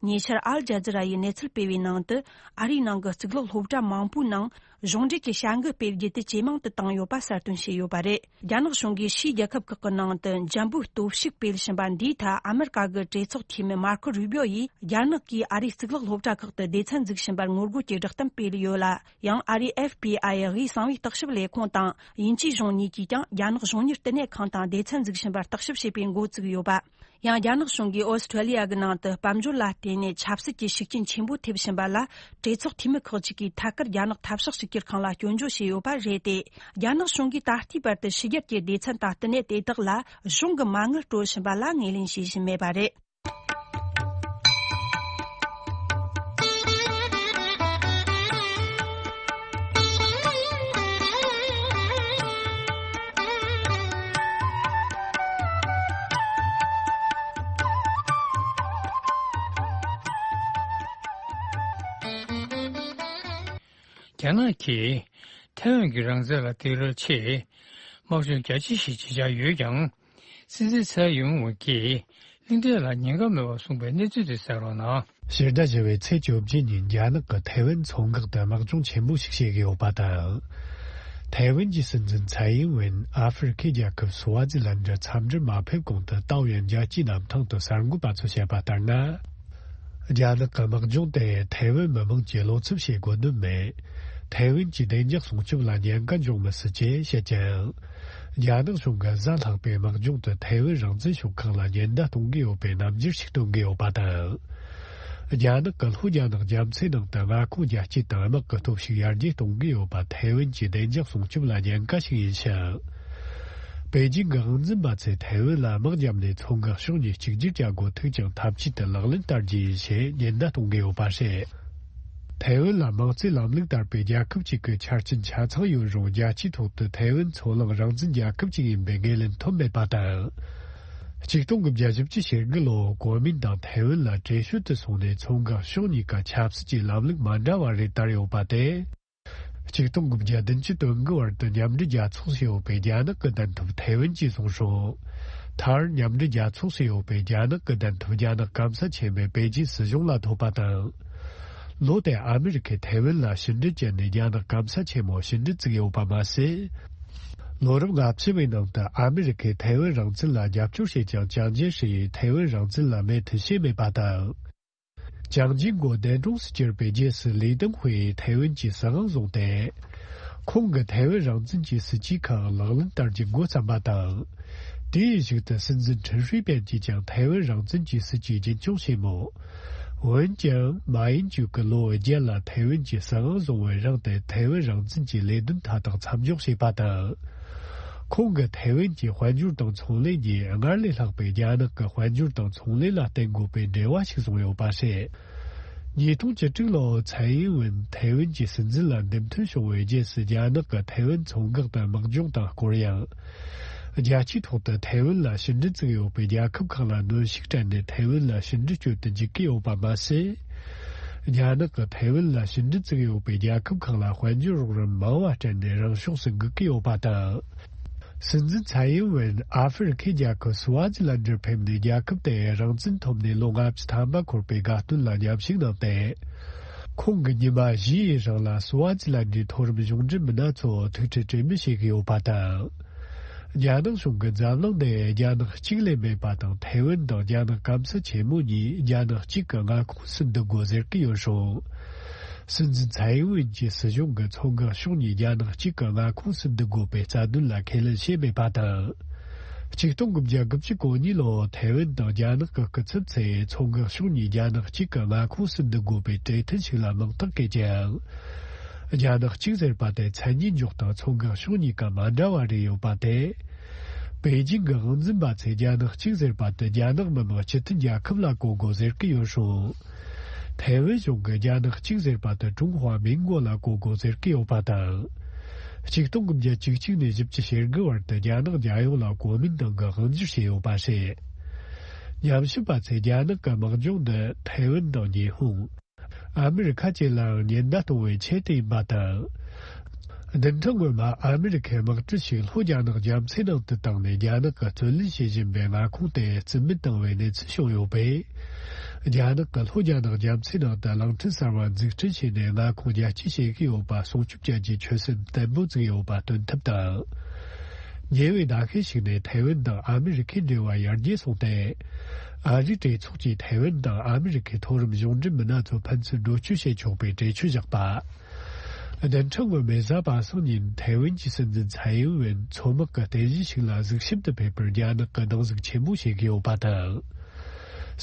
ཉེ་ཆར་ཨལ་ཇ་ཛི་ར་ཡིས་གནས་ཚུལ་སྤེལ་བའི་ནང་དུ། ཨ་རིའི་ནང་གི་གཙུག་ལག་སློབ་གྲྭ་མང་པོའི་ནང་། གཞུང་འབྲེལ་གྱི་བྱ་འགུལ་སྤེལ་རྒྱུ་དེ་ཇེ་མང་དུ་བཏང་ཡོད་པ་གསལ་སྟོན་བྱས་ཡོད་པ་རེད། རྒྱ་ནག་གཞུང་གིས་ཕྱིའི་རྒྱལ་ཁབ་ཁག་གི་ནང་དུ་འཇམ་པོའི་སྟོབས་ཤུགས་སྤེལ་བཞིན་པ་འདིའི་ཐད། ཨ་མེ་རི་ཀ་གི་གྲོས་ཚོགས་འཐུས་མི་མར་ཁོ་རུ་བྷིའོ་ཡིས། རྒྱ་ནག་གིས་ཨ་རིའི་གཙུག་ལག་སློབ་གྲྭ་ཁག་ཏུ་སྡེ་ཚན་འཛུགས་བཞིན་པར་ངོ་རྒོལ་གྱི་བསྒྲགས་གཏམ་སྤེལ་ཡོད་ལ། ཡང་ཨ་རིའི་ཨེཕ་པི་ཨའི་དབུས་གསང་བའི་བརྟག་ཞིབ་ལས་ཁུངས་དང་། དབྱིན་ཇིའི་གཞུང་གཉིས་ཀྱིས་ཀྱང་རྒྱ་ནག་གཞུང་གཉེར་བསྟི་གནས་ཁང་དང་སྡེ་ཚན་འཛུགས་བཞིན་པར་བརྟག་ཞིབ་བྱེད་པའི་འགོ་བཙུགས་ཡོད་པ། ཡང་རྒྱ་ནག་གཞུང་གིས་ཨོ་སི་ཁྲུ་ལི་ཡ་གི་ནང་དུ་དཔལ་འབྱོར་ལ་བརྟེན་ནས་ཆབ་སྲིད་ཀྱི་ཤུགས་རྐྱེན་ཆེན་པོ་ཐེབས་བཞིན་པ་ལ། གྲོས་ཚོགས་འཐུས་མི་ཁག་ཅིག་གིས་ཐད་ཀར་རྒྱ་ནག་འཐབ་ཕྱོགས་གཅིག་གྱུར་ཁང་ལ་སྐྱོན་བརྗོད་བྱས་ཡོད་པ་རེད་དེ། རྒྱ་ནག་གཞུང་གིས་ད་ལྟའི་བར་དུ་ཕྱི་རྒྱལ་གྱི་སྡེ་ཚན་དང་བསྟི་གནས་དེ་དག་ལ་གཞུང་གི་མ་དངུལ་སྤྲོད་བཞིན་པ་ལ་ངོས་ལེན་བྱེད་བཞིན་མེད་པ་རེད། རྒྱ་ནག་གིས་ཐའེ་ཝན་གྱི་རང་བཙན་ལ་རྡིག་ར་ཆེ། དམག་སྦྱོང་རྒྱ་ཆེ་ཞིག་བྱེད་འཆར་ཡོད་ཀྱང་། སྲིད་འཛིན་ཚའེ་ཡིན་ཝེན་གྱིས་གླེང་སྟེགས་ལ་ཉེན་ཁ་མེད་པར་གསུངས་པའི་གནས་ཚུལ་དེ་གསན་རོགས་གནང་། ཕྱི་ཟླ་བཞི་པའི་ཚེས་བཅོ་བརྒྱད་ཉིན་རྒྱ་ནག་གི་ཐའེ་ཝན་མཚོ་འགག་ཏུ་དམག་སྦྱོང་ཆེན་པོ་ཞིག་བྱེད་ཀྱི་ཡོད་པ་དང་། ཐའེ་ཝན་གྱི་སྲིད་འཛིན་ཚའེ་ཡིན་ཝེན་ཨ་ཧྥེ་རི་ཁའི་རྒྱལ་ཁབ་སུའ་ཛི་ལན་ཌི་འཚམས་འདྲིར་མ་ཕེབས་གོང་དུ་ཏའོ་ཡན་རྒྱལ་སྤྱིའི་གནམ་ཐང་དུ་གསར་འགོད་པ་ཚོས་བཤད་པ་ལྟར་ན། རྒྱ་ནག་གི་དམག་སྦྱོང་དེ་ཐའེ་ཝན་མི་དམངས་ཀྱིས་བློ་འཚབ་བྱེད་དགོས་དོན་མེད། ཐའེ་ཝན་གྱི་བདེ་འཇགས་སྲུང་སྐྱོབ་ལ་ཉེན་ཁ་འབྱུང་མི་སྲིད་ཅེས་བཤད་ཀྱང་། རྒྱ་ནག་གཞུང་གིས་གཟའ་ལྷག་པའི་དམག་སྦྱོང་དེ་ཐའེ་ཝན་རང་བཙན་ཤོག་ཁག་ལ་ཉེན་བརྡ་གཏོང་གི་ཡོད་པའི་རྣམ་འགྱུར་ཞིག་སྟོན་གྱི་ཡོད་པ་དང་། རྒྱ་ནག་གིས་ལྷོ་རྒྱ་ནག་རྒྱ་མཚོའི་ནང་དུ་མངའ་ཁོངས་རྒྱ་སྐྱེད་དང་དམག་གི་སྟོབས་ཤུགས་ཡར་རྒྱས་གཏོང་གི་ཡོད་པ་ཐའེ་ཝན་གྱི་བདེ་འཇགས་སྲུང་སྐྱོབ་ལ་ཉེན་ཁ་ཞིག་ཡིན་ཞིང་། པེ་ཅིང་གི་དབང་འཛིན་པ་ཚོས་ཐའེ་ཝན་ལ་དམག་བརྒྱབ་ནས་མཚོ་འགག་ཕྱོགས་གཉིས་གཅིག་གྱུར་བྱ་དགོས་ཐུག་ཀྱང་། འཐབ་ཇུས་དེ་ལག་ལེན་བསྟར་རྒྱུ་ཡིན་ཞེས་ཉེན་བརྡ་གཏོང་གི་ཡོད་པ་རེད། ཐའེ་ཝན་ལ་མིང་རྩིས་ལམ་ལུགས་དར་སྤེལ་རྒྱལ་ཁབ་ཅིག་གི་ཆ་རྐྱེན་ཆ་ཚང་ཡོད་རུང་། རྒྱལ་སྤྱིའི་ཐོག་ཏུ་ཐའེ་ཝན་མཚོ་གླིང་རང་བཙན་རྒྱལ་ཁབ་ཅིག་ཡིན་པའི་ངོས་ལེན་ཐོབ་མེད་པ་དང་། ཆིག་སྟོང་དགུ་བརྒྱ་བཞི་བཅུ་ཞེ་དགུ་ལོར་གོ་མིན་ཏང་ཐའེ་ཝན་ལ་བྲོས་བྱོལ་དུ་སོང་ནས། མཚོ་འགག་ཕྱོགས་གཉིས་ཀ་ཆབ་སྲིད་ཀྱི་ལམ་ལུགས་མ་འདྲ་བ་རེ་དར་ཡོད་པ་དེ། ཆིག་སྟོང་དགུ་བརྒྱ་བདུན་ཅུ་དོན་དགུ་བར་དུ་མཉམ་འབྲེལ་རྒྱལ་ཚོགས་སུ་ཡོད་པའི་རྒྱ་ནག་གི་གདན་ཐོབ་ཐའེ་ཝན་གྱིས་བཟུང་སོང་། མཐར་མཉམ་འབྲེལ་རྒྱལ་ཚོགས་སུ་ཡོད་པའི་རྒྱ་ནག་གི་གདན་ཐོབ་རྒྱ་ནག་སྐམ་ས་ཆེན་མོས་པེ་ཅིན་སྲིད་གཞུང་ལ་ཐོབ་པ་དང་། ལོ་དེར་ཨ་མི་རི་ཀས་ཐའེ་ཝན་ལ་ཕྱི་འབྲེལ་བཅད་ནས། རྒྱ་ནག་སྐམ་ས་ཆེན་མོར་ཕྱི་འབྲེལ་བཙུགས་ཡོད་པ་མ་ཟད། ལོ་རབས་ལྔ་བཅུ་བའི་ནང་དུ་ཨ་མི་རི་ཀས་ཐའེ་ཝན་རང་བཙན་ལ་རྒྱབ་སྐྱོར་བྱེད་ཅིང་། ཅང་ཅེ་ཧྲི་ཡིས་ཐའེ་ཝན་རང་བཙན་ལ་མོས་མཐུན་བྱས་མེད་པ་དང་། ཅང་ཅིང་གོ་གདན་དྲུང་དུ་གྱུར་པའི་རྗེས་སུ། ལི་ཏིང་ཧུའེ་ཡིས་ཐའེ་ཝན་གྱི་སྲིད་དབང་བཟུང་སྟེ། ཁོང་གིས་ཐའེ་ཝན་རང་བཙན་གྱི་སྲིད་ཇུས་ཁག་ལག་ལེན་བསྟར་རྒྱུ་འགོ་བརྩམས་པ་དང་། དེའི་གཞུག་ཏུ་སྲིད་འཛིན་ཁྲིན་ཧྲུའེ་ཕེན་གྱིས་ཀྱང་ཐའེ་ཝན་རང་བཙན་གྱི་སྲིད་ཇུས་རྒྱུན་འཁྱོངས་བྱས་མོད། འོན་ཀྱང་། མ་ཡིན་གཅིག་གི་ལོ་བརྒྱད་ལ་ཐའེ་ཝན་གྱི་སྲིད་དབང་བཟུང་བའི་རིང་དུ། ཐའེ་ཝན་རང་བཙན་གྱི་ལས་དོན་མཐའ་དག་མཚམས་འཇོག་བྱས་པ་དང་། ཁོང་གིས་ཐའེ་ཝན་གྱི་དཔལ་འབྱོར་དང་ཚོང་ལས་གཉིས། སྔར་ལས་ལྷག་པའི་རྒྱ་ནག་གི་དཔལ་འབྱོར་དང་ཚོང་ལས་ལ་བརྟེན་དགོས་པའི་འབྲེལ་བ་ཞིག་བཟུང་ཡོད་པ་རེད། ཉིས་སྟོང་བཅུ་དྲུག་ལོར་ཚའེ་ཡིན་ཝེན་ཐའེ་ཝན་གྱི་སྲིད་འཛིན་ལ་འདེམས་ཐོན་བྱུང་བའི་རྗེས་སུ། རྒྱ་ནག་གིས་ཐའེ་ཝན་མཚོ་འགག་ཏུ་དམག་སྦྱོང་དང་སྐོར་ཡང་། རྒྱལ་སྤྱིའི་ཐོག་ཏུ་ཐའེ་ཝན་ལ་ཕྱི་འབྲེལ་བཙུགས་ཡོད་པའི་རྒྱལ་ཁབ་ཁག་ལ་གནོན་ཤུགས་སྤྲད་ནས། ཐའེ་ཝན་ལ་ཕྱི་འབྲེལ་གཅོད་དུ་འཇུག་གི་ཡོད་པ་མ་ཟད། རྒྱ་ནག་གིས་ཐའེ་ཝན་ལ་ཕྱི་འབྲེལ་བཙུགས་ཡོད་པའི་རྒྱལ་ཁབ་ཁག་ལ་དཔལ་འབྱོར་རོགས་རམ་མང་བ་སྤྲད་ནས་རང་ཕྱོགས་སུ་འགུག་གི་ཡོད་པ་དང་། སྲིད་འཛིན་ཚའེ་ཨིན་ཝེན་ཨ་ཧྥེ་རི་ཁའི་རྒྱལ་ཁབ་སུའ་ཛི་ལན་ཌར་ཕེབས་ནས། རྒྱལ་ཁབ་དེ་རང་བཙན་ཐོབ་ནས་ལོ་ལྔ་བཅུ་ཐམ་པ་འཁོར་བའི་དགའ་སྟོན་ལ་མཉམ་ཞུགས་གནང་སྟེ། ཁོང་གིས་ཉི་མ་བཞི་ཡི་རིང་ལ་སུའ་ཛི་ལན་ཌའི་མཐོ་རིམ་གཞུང་འབྲེལ་མི་སྣ་ཚོ་ཐུག་འཕྲད་གྲོས་མོལ་བྱེད་ཀྱི་ཡོད་པ་དང་། རྒྱ་ནག་གཞུང་གིས་འཛམ་གླིང་འདི་རྒྱ་ནག་གཅིག་ལས་མེད་པ་དང་། ཐའེ་ཝན་དང་རྒྱ་ནག་སྐམ་ས་ཆེན་མོ་གཉིས་རྒྱ་ནག་གཅིག་གི་མངའ་ཁོངས་སུ་འདུ་དགོས་ཟེར་གྱི་ཡོད་རུང་། སྲིད་འཛིན་ཚའེ་ཝེན་གྱི་སྲིད་གཞུང་གིས་མཚོ་འགག་ཕྱོགས་གཉིས་རྒྱ་ནག་གཅིག་གི་མངའ་ཁོངས་སུ་འདུ་དགོས་པའི་རྩ་དོན་ལ་ཁས་ལེན་བྱས་མེད་པ་དང་། ཆིག་སྟོང་དགུ་བརྒྱ་དགུ་བཅུ་གོ་གཉིས་ལོར་ཐའེ་ཝན་དང་རྒྱ་ནག་གི་སྐུ་ཚབ་ཚོས་མཚོ་འགག་ཕྱོགས་གཉིས་རྒྱ་ནག་གཅིག་གི་མངའ་ཁོངས་སུ་འདུ་དགོས་པའི་གྲོས་མཐུན་ཞིག་ལ་མིང་རྟགས་བཀོད་ཀྱང་། རྒྱ་ནག་གཅིག་ཟེར་པ་དེ་མཚན་ཉིད་འཇོག་སྟངས་མཚོ་འགག་ཕྱོགས་གཉིས་ཀ་མ་འདྲ་བ་རེ་ཡོད་པ་དེ། པེ་ཅིང་གི་དབང་འཛིན་པ་ཚོས་རྒྱ་ནག་གཅིག་ཟེར་པ་དེ་རྒྱ་ནག་མི་དམངས་སྤྱི་མཐུན་རྒྱལ་ཁབ་ལ་གོ་དགོས་ཟེར་གྱི་ཡོད་རུང་། ཐའེ་ཝན་གཞུང་གིས་རྒྱ་ནག་གཅིག་ཟེར་པ་དེ་ཀྲུང་ཧྭ་མིན་གོ་ལ་གོ་དགོས་ཟེར་གྱི་ཡོད་པ་དང་། ཆིག་སྟོང་དགུ་བརྒྱ་བཅུ་གཅིག་ནས་བཞི་བཅུ་ཞེ་དགུ་བར་དུ་རྒྱ་ནག་རྒྱལ་ཡོངས་ལ་གོ་མིན་ཏང་གིས་དབང་སྒྱུར་བྱས་ཡོད་པ་རེད། ཉམས་ཞིབ་པ་ཚོས་རྒྱ་ནག་གི་དམག་སྦྱོང་འདི་ཐའེ་ཝན་དང་ཉི་ཧོང་། ཨ་མི་རི་ཁ་བཅས་ལའང་ཉེན་བརྡ་གཏོང་བའི་ཆེད་དུ་ཡིན་པ་དང་། བདུན་ཕྲག་སྔོན་མ་ཨ་མི་རི་ཁའི་དམག་གྲུ་ཞིག་ལྷོ་རྒྱ་ནག་རྒྱ་མཚོའི་ནང་དུ་བཏང་ནས། རྒྱ་ནག་གིས་རྩོད་ལེན་བྱེད་བཞིན་པའི་མངའ་ཁོངས་དེ་རྩིས་མེད་བཏང་བའི་གནས་ཚུལ་བྱུང་ཡོད་པས། རྒྱ་ནག་གིས་ལྷོ་རྒྱ་ནག་རྒྱ་མཚོའི་ནང་དུ་གླིང་ཕྲན་གསར་བ་འཛུགས་སྐྲུན་བྱས་ནས། མངའ་ཁོངས་རྒྱ་སྐྱེད་བྱེད་ཀྱི་ཡོད་པ་སྲུང་སྐྱོབ་བྱ་རྒྱུའི་ཆོད་སེམས་བརྟན་པོ་བཙུགས་ཡོད་པ་སྟོན་ཐབས་དང་། ཉེ་བའི་ཟླ་ཤས་ཤིག་ནས་ཐའེ་ཝན་དང་ཨ་མི་རི་ཁའི་འབྲེལ་བ་ཡར་རྒྱས་སོང་སྟེ། ཨ་རིའི་གྲོས་ཚོགས་ཀྱིས་ཐའེ་ཝན་དང་ཨ་མི་རི་ཁའི་མཐོ་རིམ་གཞུང་འབྲེལ་མི་སྣ་ཚོ་ཕན་ཚུན་འགྲོ་སྐྱོད་བྱེད་ཆོག་པའི་གྲོས་ཆོད་བཞག་པ། བདུན་ཕྲག་སྔོན་མའི་གཟའ་པ་སངས་ཉིན་ཐའེ་ཝན་གྱི་སྲིད་འཛིན་ཚའེ་ཨིན་ཝེན་མཚོ་དམག་གི་རྟེན་གཞི་ཞིག་ལ་གཟིགས་ཞིབ་ཏུ་ཕེབས་པར་རྒྱ་ནག་གིས་སྡང་ཟུག་ཆེན་པོ་བྱེད་ཀྱི་ཡོད་པ་དང་།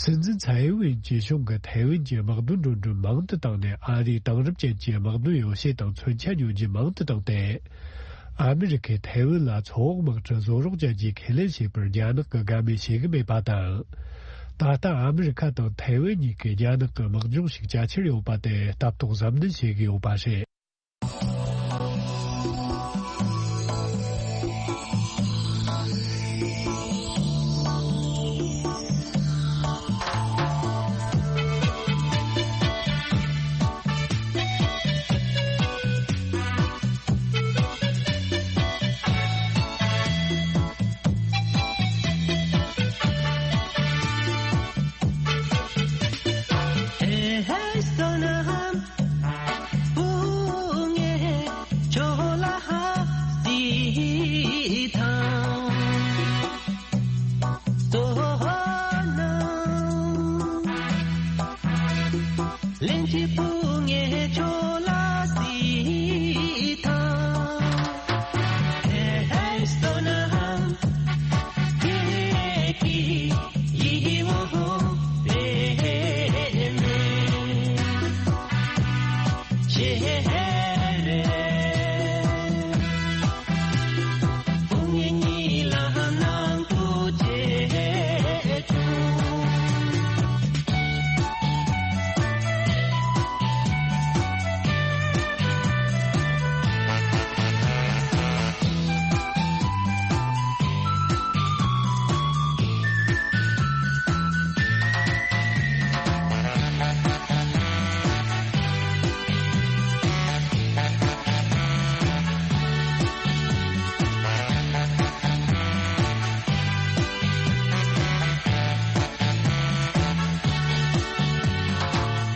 སྲིད་འཛིན་ཚའེ་ཨིན་ཝེན་གྱི་གཞུང་གིས་ཐའེ་ཝན་གྱི་དམག་དོན་འགྲོ་གྲོན་མང་དུ་བཏང་ནས། ཨ་རིའི་དེང་རབས་ཅན་གྱི་དམག་དོན་ཡོ་བྱད་དང་མཚོན་ཆ་ཉོ་རྒྱུ་མང་དུ་བཏང་སྟེ། ཨ་མི་རི་ཁས་ཐའེ་ཝན་ལ་མཚོ་འོག་དམག་གྲུ་བཟོ་རོགས་བྱ་རྒྱུའི་ཁས་ལེན་བྱས་པར་རྒྱ་ནག་གིས་དགའ་མོས་བྱེད་ཀྱི་མེད་པ་དང་། ད་ལྟ་ཨ་མི་རི་ཁ་དང་ཐའེ་ཝན་གཉིས་ཀས་རྒྱ་ནག་གི་དམག་སྦྱོང་ཞིག་རྒྱ་ཆེར་ཡོད་པ་དེ་ལྟ་རྟོག་གཟབ་ནན་བྱེད་ཀྱི་ཡོད་པ་རེད།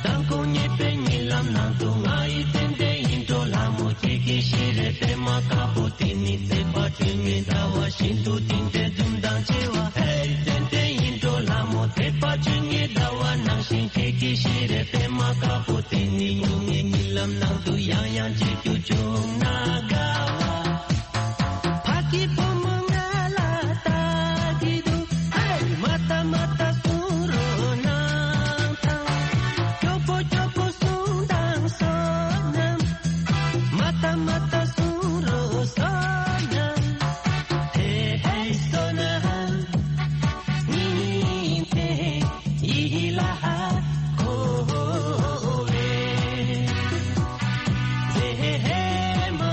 མདང་དགོང་ཉེས་པའི་གཉིད་ལམ་ནང་དུ། ང་ཡི་ཏན་ཏན་ཡིན་འགྲོ་ལ་མོ། ཁྱེད་ཀྱི་ཤེས་རབ་པད་མ་དཀར་པོ་དེ་ནི། བརྩེ་བ་སྤྲོས་མེད་ཟླ་བ་བཞིན་དུ། དེང་འདྲའི་འཛུམ་མདངས་བྱེ་བ། ཧེ། ཏན་ཏན་ཡིན་འགྲོ་ལ་མོ། དད་པ་སྤྲོས་མེད་ཟླ་བ་ནང་བཞིན། ཁྱེད་ཀྱི་ཤེས་རབ་པད་མ་དཀར་པོ་དེ་ནི། ཉུང་ངེས་གཉིད་ལམ་ནང་དུ་ཡང་ཡང་མཇལ་རྒྱུ་བྱུང་ན་དགའ་བ། ཕ་གི་བུ་མོ་ང་ལ་ལྟ་གི་འདུག། ཧེ། མ་ལྟ་མ་ལྟ་གསུང་རོགས་གནང་དང་། སྐྱོ་པོ་སྐྱོ་པོ་གསུང་དང་བསོད་ནམས། མ་ལྟ་མ་ལྟ་གསུང་རོགས་བསོད་ནམས། ཧེ་ཧེ་བསོད་ནམས། ཉིན་དེ་ཡིད་ལ་འཁོར་བའི་མཛེས་མ།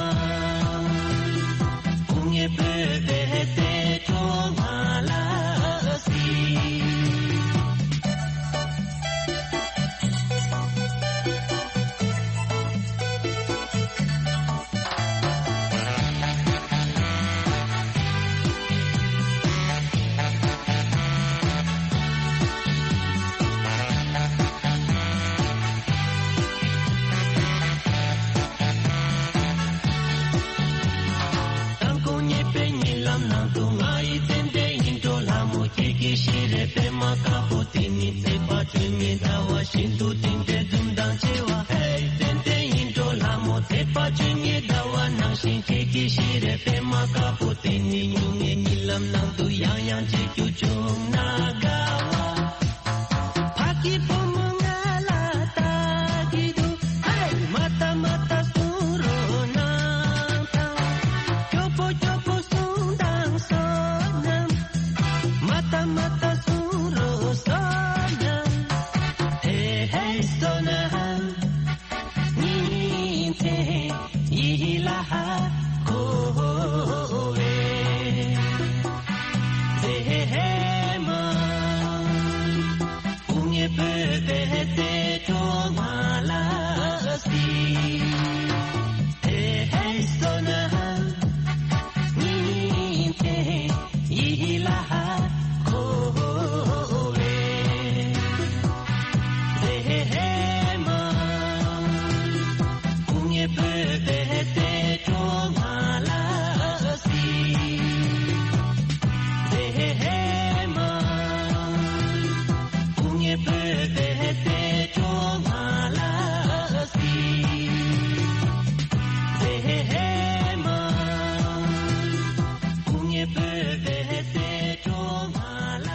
དཀར་པོ་དེ་ནི་ཚེས་པ་བཅོ་ལྔའི་ཟླ་བ་བཞིན་དུ་དེང་འདྲའི་འཛུམ་མདངས་ཆེ་བ། ཧེ་ཏན་ཏན་ཡིན་འགྲོ་ལྷ་མོ། ཚེས་པ་བཅོ་ལྔའི་ཟླ་བ་ནང་བཞིན་ཁྱེད་ཀྱི་ཤེས་རབ་པད་མ་དཀར་པོ་དེ་ནི་སྨྱུང་གནས་གཉིད་ལམ་ནང་དུ་ཡང་ཡང་མཇལ་རྒྱུ་བྱུང་ན་དགའ་བ། ཕ་གི་བུ་མོ་ང་ལ་ལྟ་གི་འདུག་ཧེ། མ་ལྟ་མ་ལྟ་གསུང་རོགས་གནང་དང་། སྐྱོ་པོ་སྐྱོ་པོ་གསུང་དང་བསོད་ནམས། མ་ལྟ་མ་ལྟ་གསུང་རོགས་བསོད་ནམས། ཧེ་ཧེ་བསོད་ནམས། ཉིན་མཚན་ཡིད་ལ་འཁོར་བའི་མཛེས་མ། སྐུ་ངལ་བོད་པའི་རྩེ་གྲོགས་ང་ལ་གཟིགས། ཧེ་ཧེ་བསོད་ནམས། ཉིན་མཚན་ཡིད་ལ་འཁོར་བའི་མཛེས་མ། སྐུ་ངལ་བོད་པའི་རྩེ་གྲོགས་ང་ལ་གཟིགས། མཛེས་མ། སྐུ་ངལ་བོད་པའི་རྩེ་གྲོགས་ང་ལ་གཟིགས། མཛེས་མ། སྐུ་ངལ་བོད་པའི་རྩེ་གྲོགས་ང་ལ།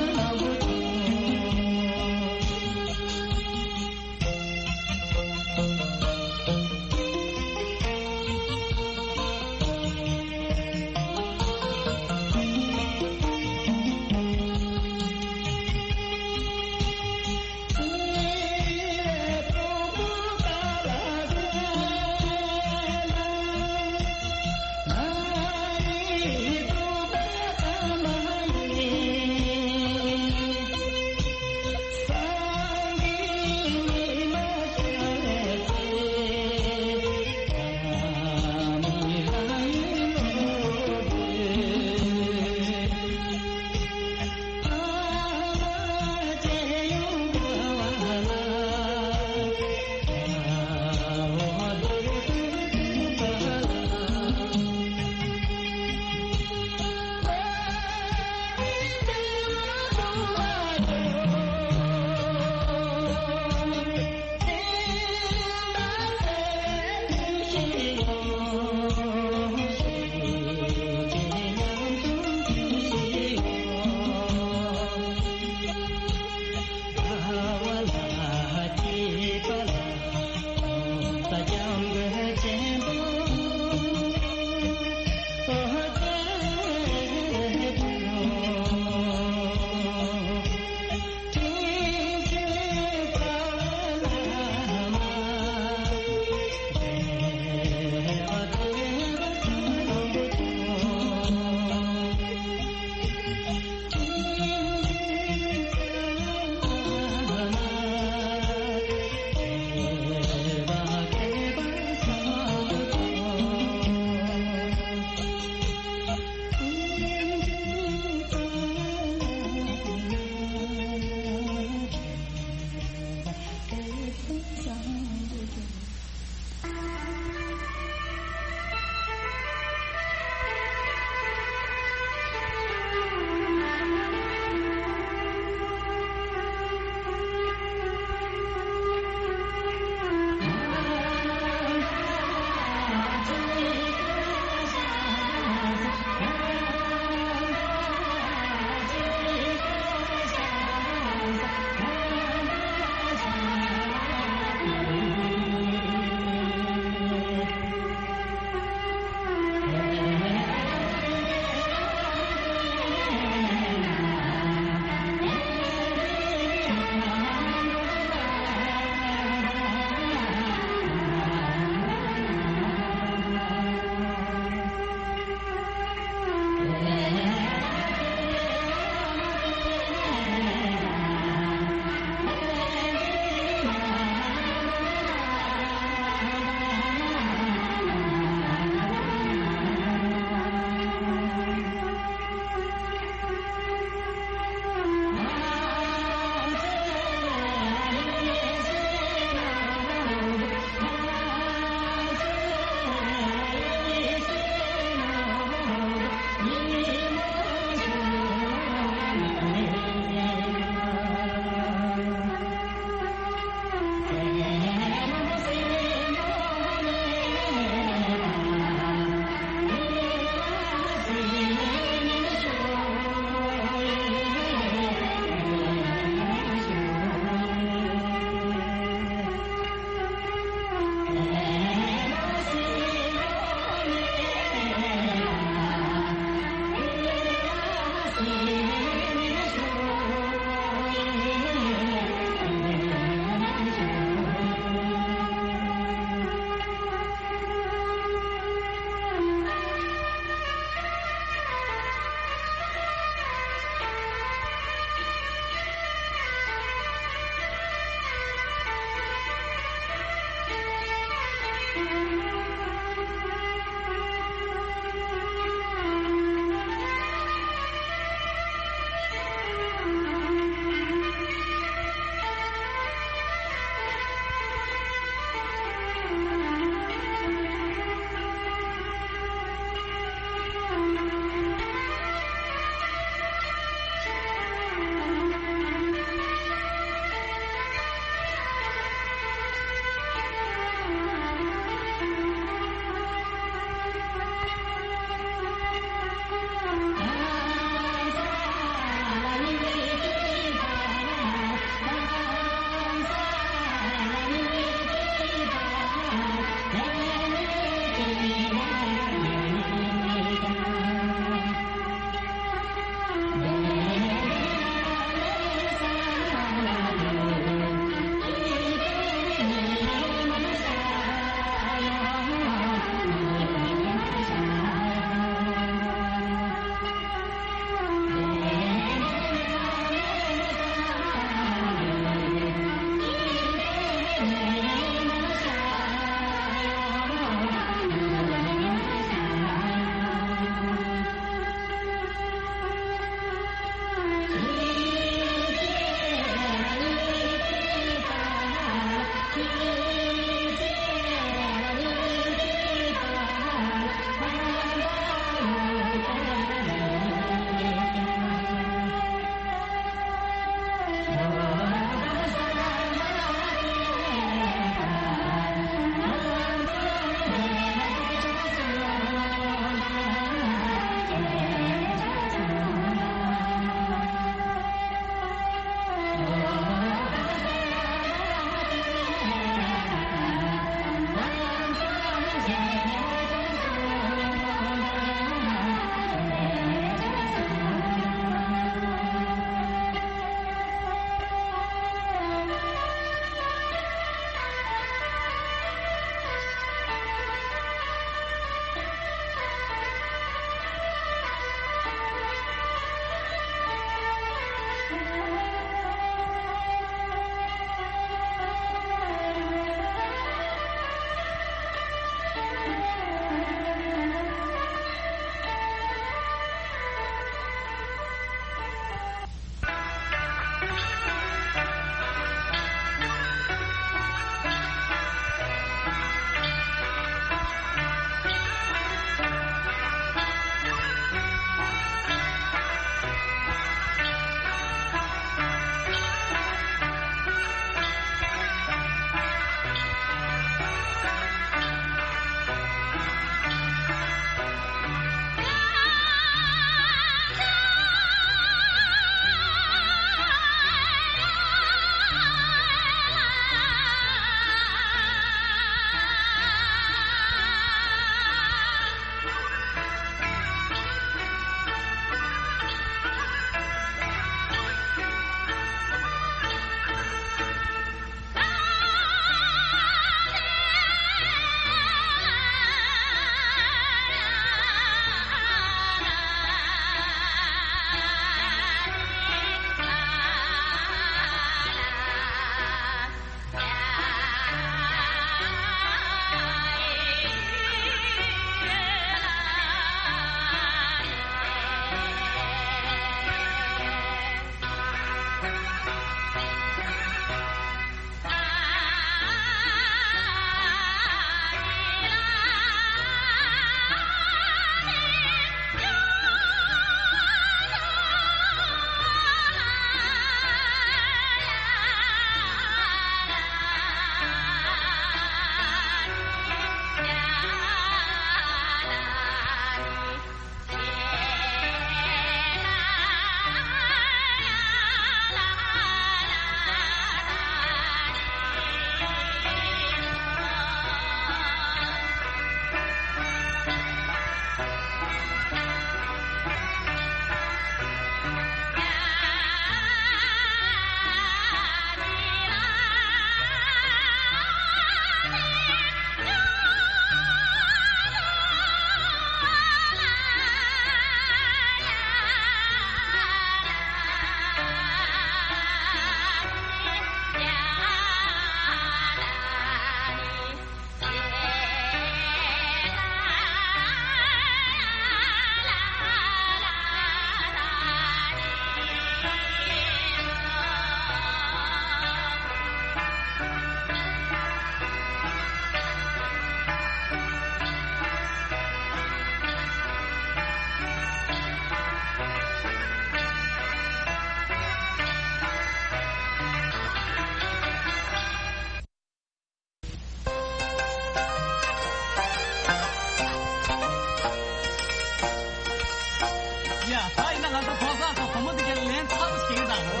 ད་ལྟ་གོ་ས་སོ་བུ་མོ་དེ་གའི་ལན་ཚ་པོ་ཞིག་དང་།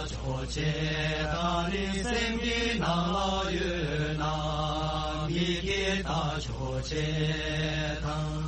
ཆོས་ཆེ་ད་ནི་སེམས་ཀྱི་ནང་ལ་ཡོད་ན། མི་དགེ་ད་ཆོས་ཆེ་དང་།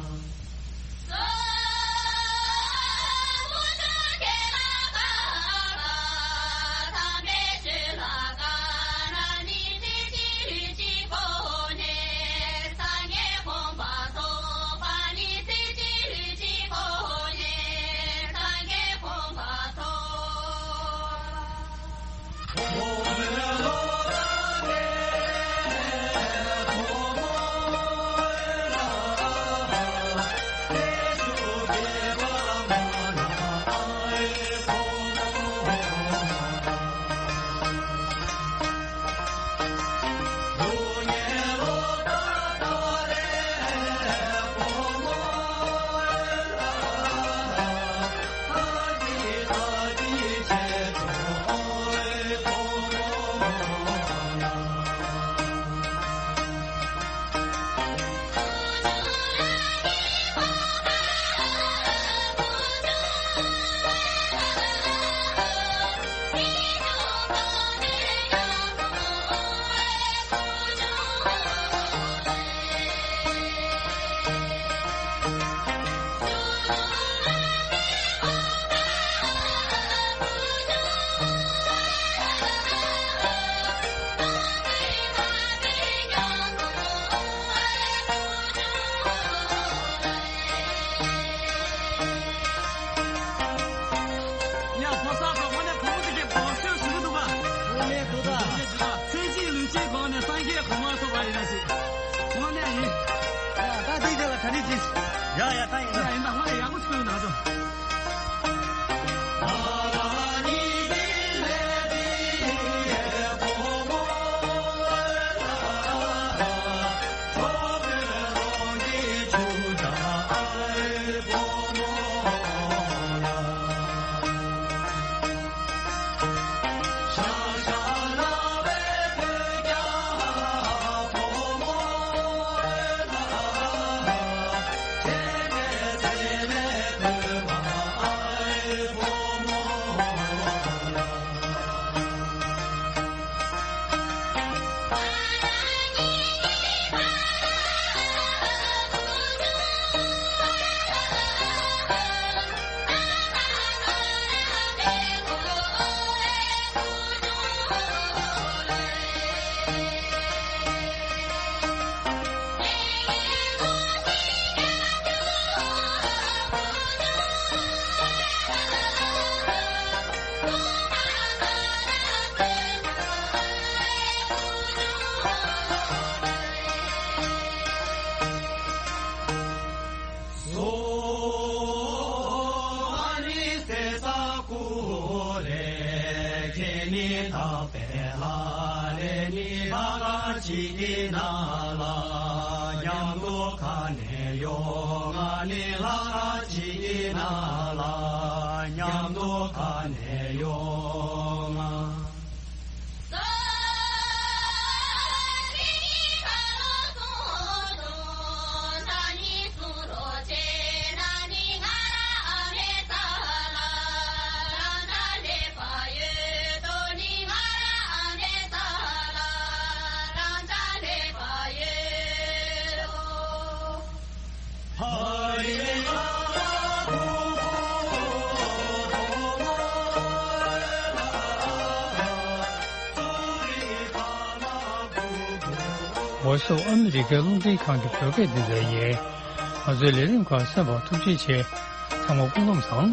ཡ། ཕོ་གསར་ཚོ་དངོས་གནས་བུ་མོ་དེ་གའི་བག་ཤོས་ཞིག་འདུག་པ། དངོས་གནས་འདུག་ད། ཚེ་གཅིག་ལུས་གཅིག་གོང་ནས་སངས་རྒྱས་གོང་མ་ཐོབ་པ་ཡིན་ན་ཞིག་དངོས་གནས་ཡིན། ཡ། ད་འདི་དེ་ལ་གྲ་སྒྲིག་གྱིས། ཡ་ཡ། ད་ཡིན་ད། ཡ་ཡིན་ད། དངོས་གནས་ཡག་པོ་ཞིག་ཡོད་ན་ཚོ། མཉམ་དུ་ག་ནས་ཡོང་ང་ནི་ལྷ་གཅིག་ཡིན་ན་ལ། མཉམ་དུ་ག་ནས་ཡོང་ང་། ཝོ་སི་ཨོཕ་ཨ་མི་རི་ཀའི་རླུང་འཕྲིན་ཁང་གི་བོད་སྐད་སྡེ་ཚན་ཡིན། ང་ཚོའི་ལས་རིམ་ཁག་གསན་པར་ཐུགས་རྗེ་ཆེ། ཚང་མ་སྐུ་ཁམས་བཟང་།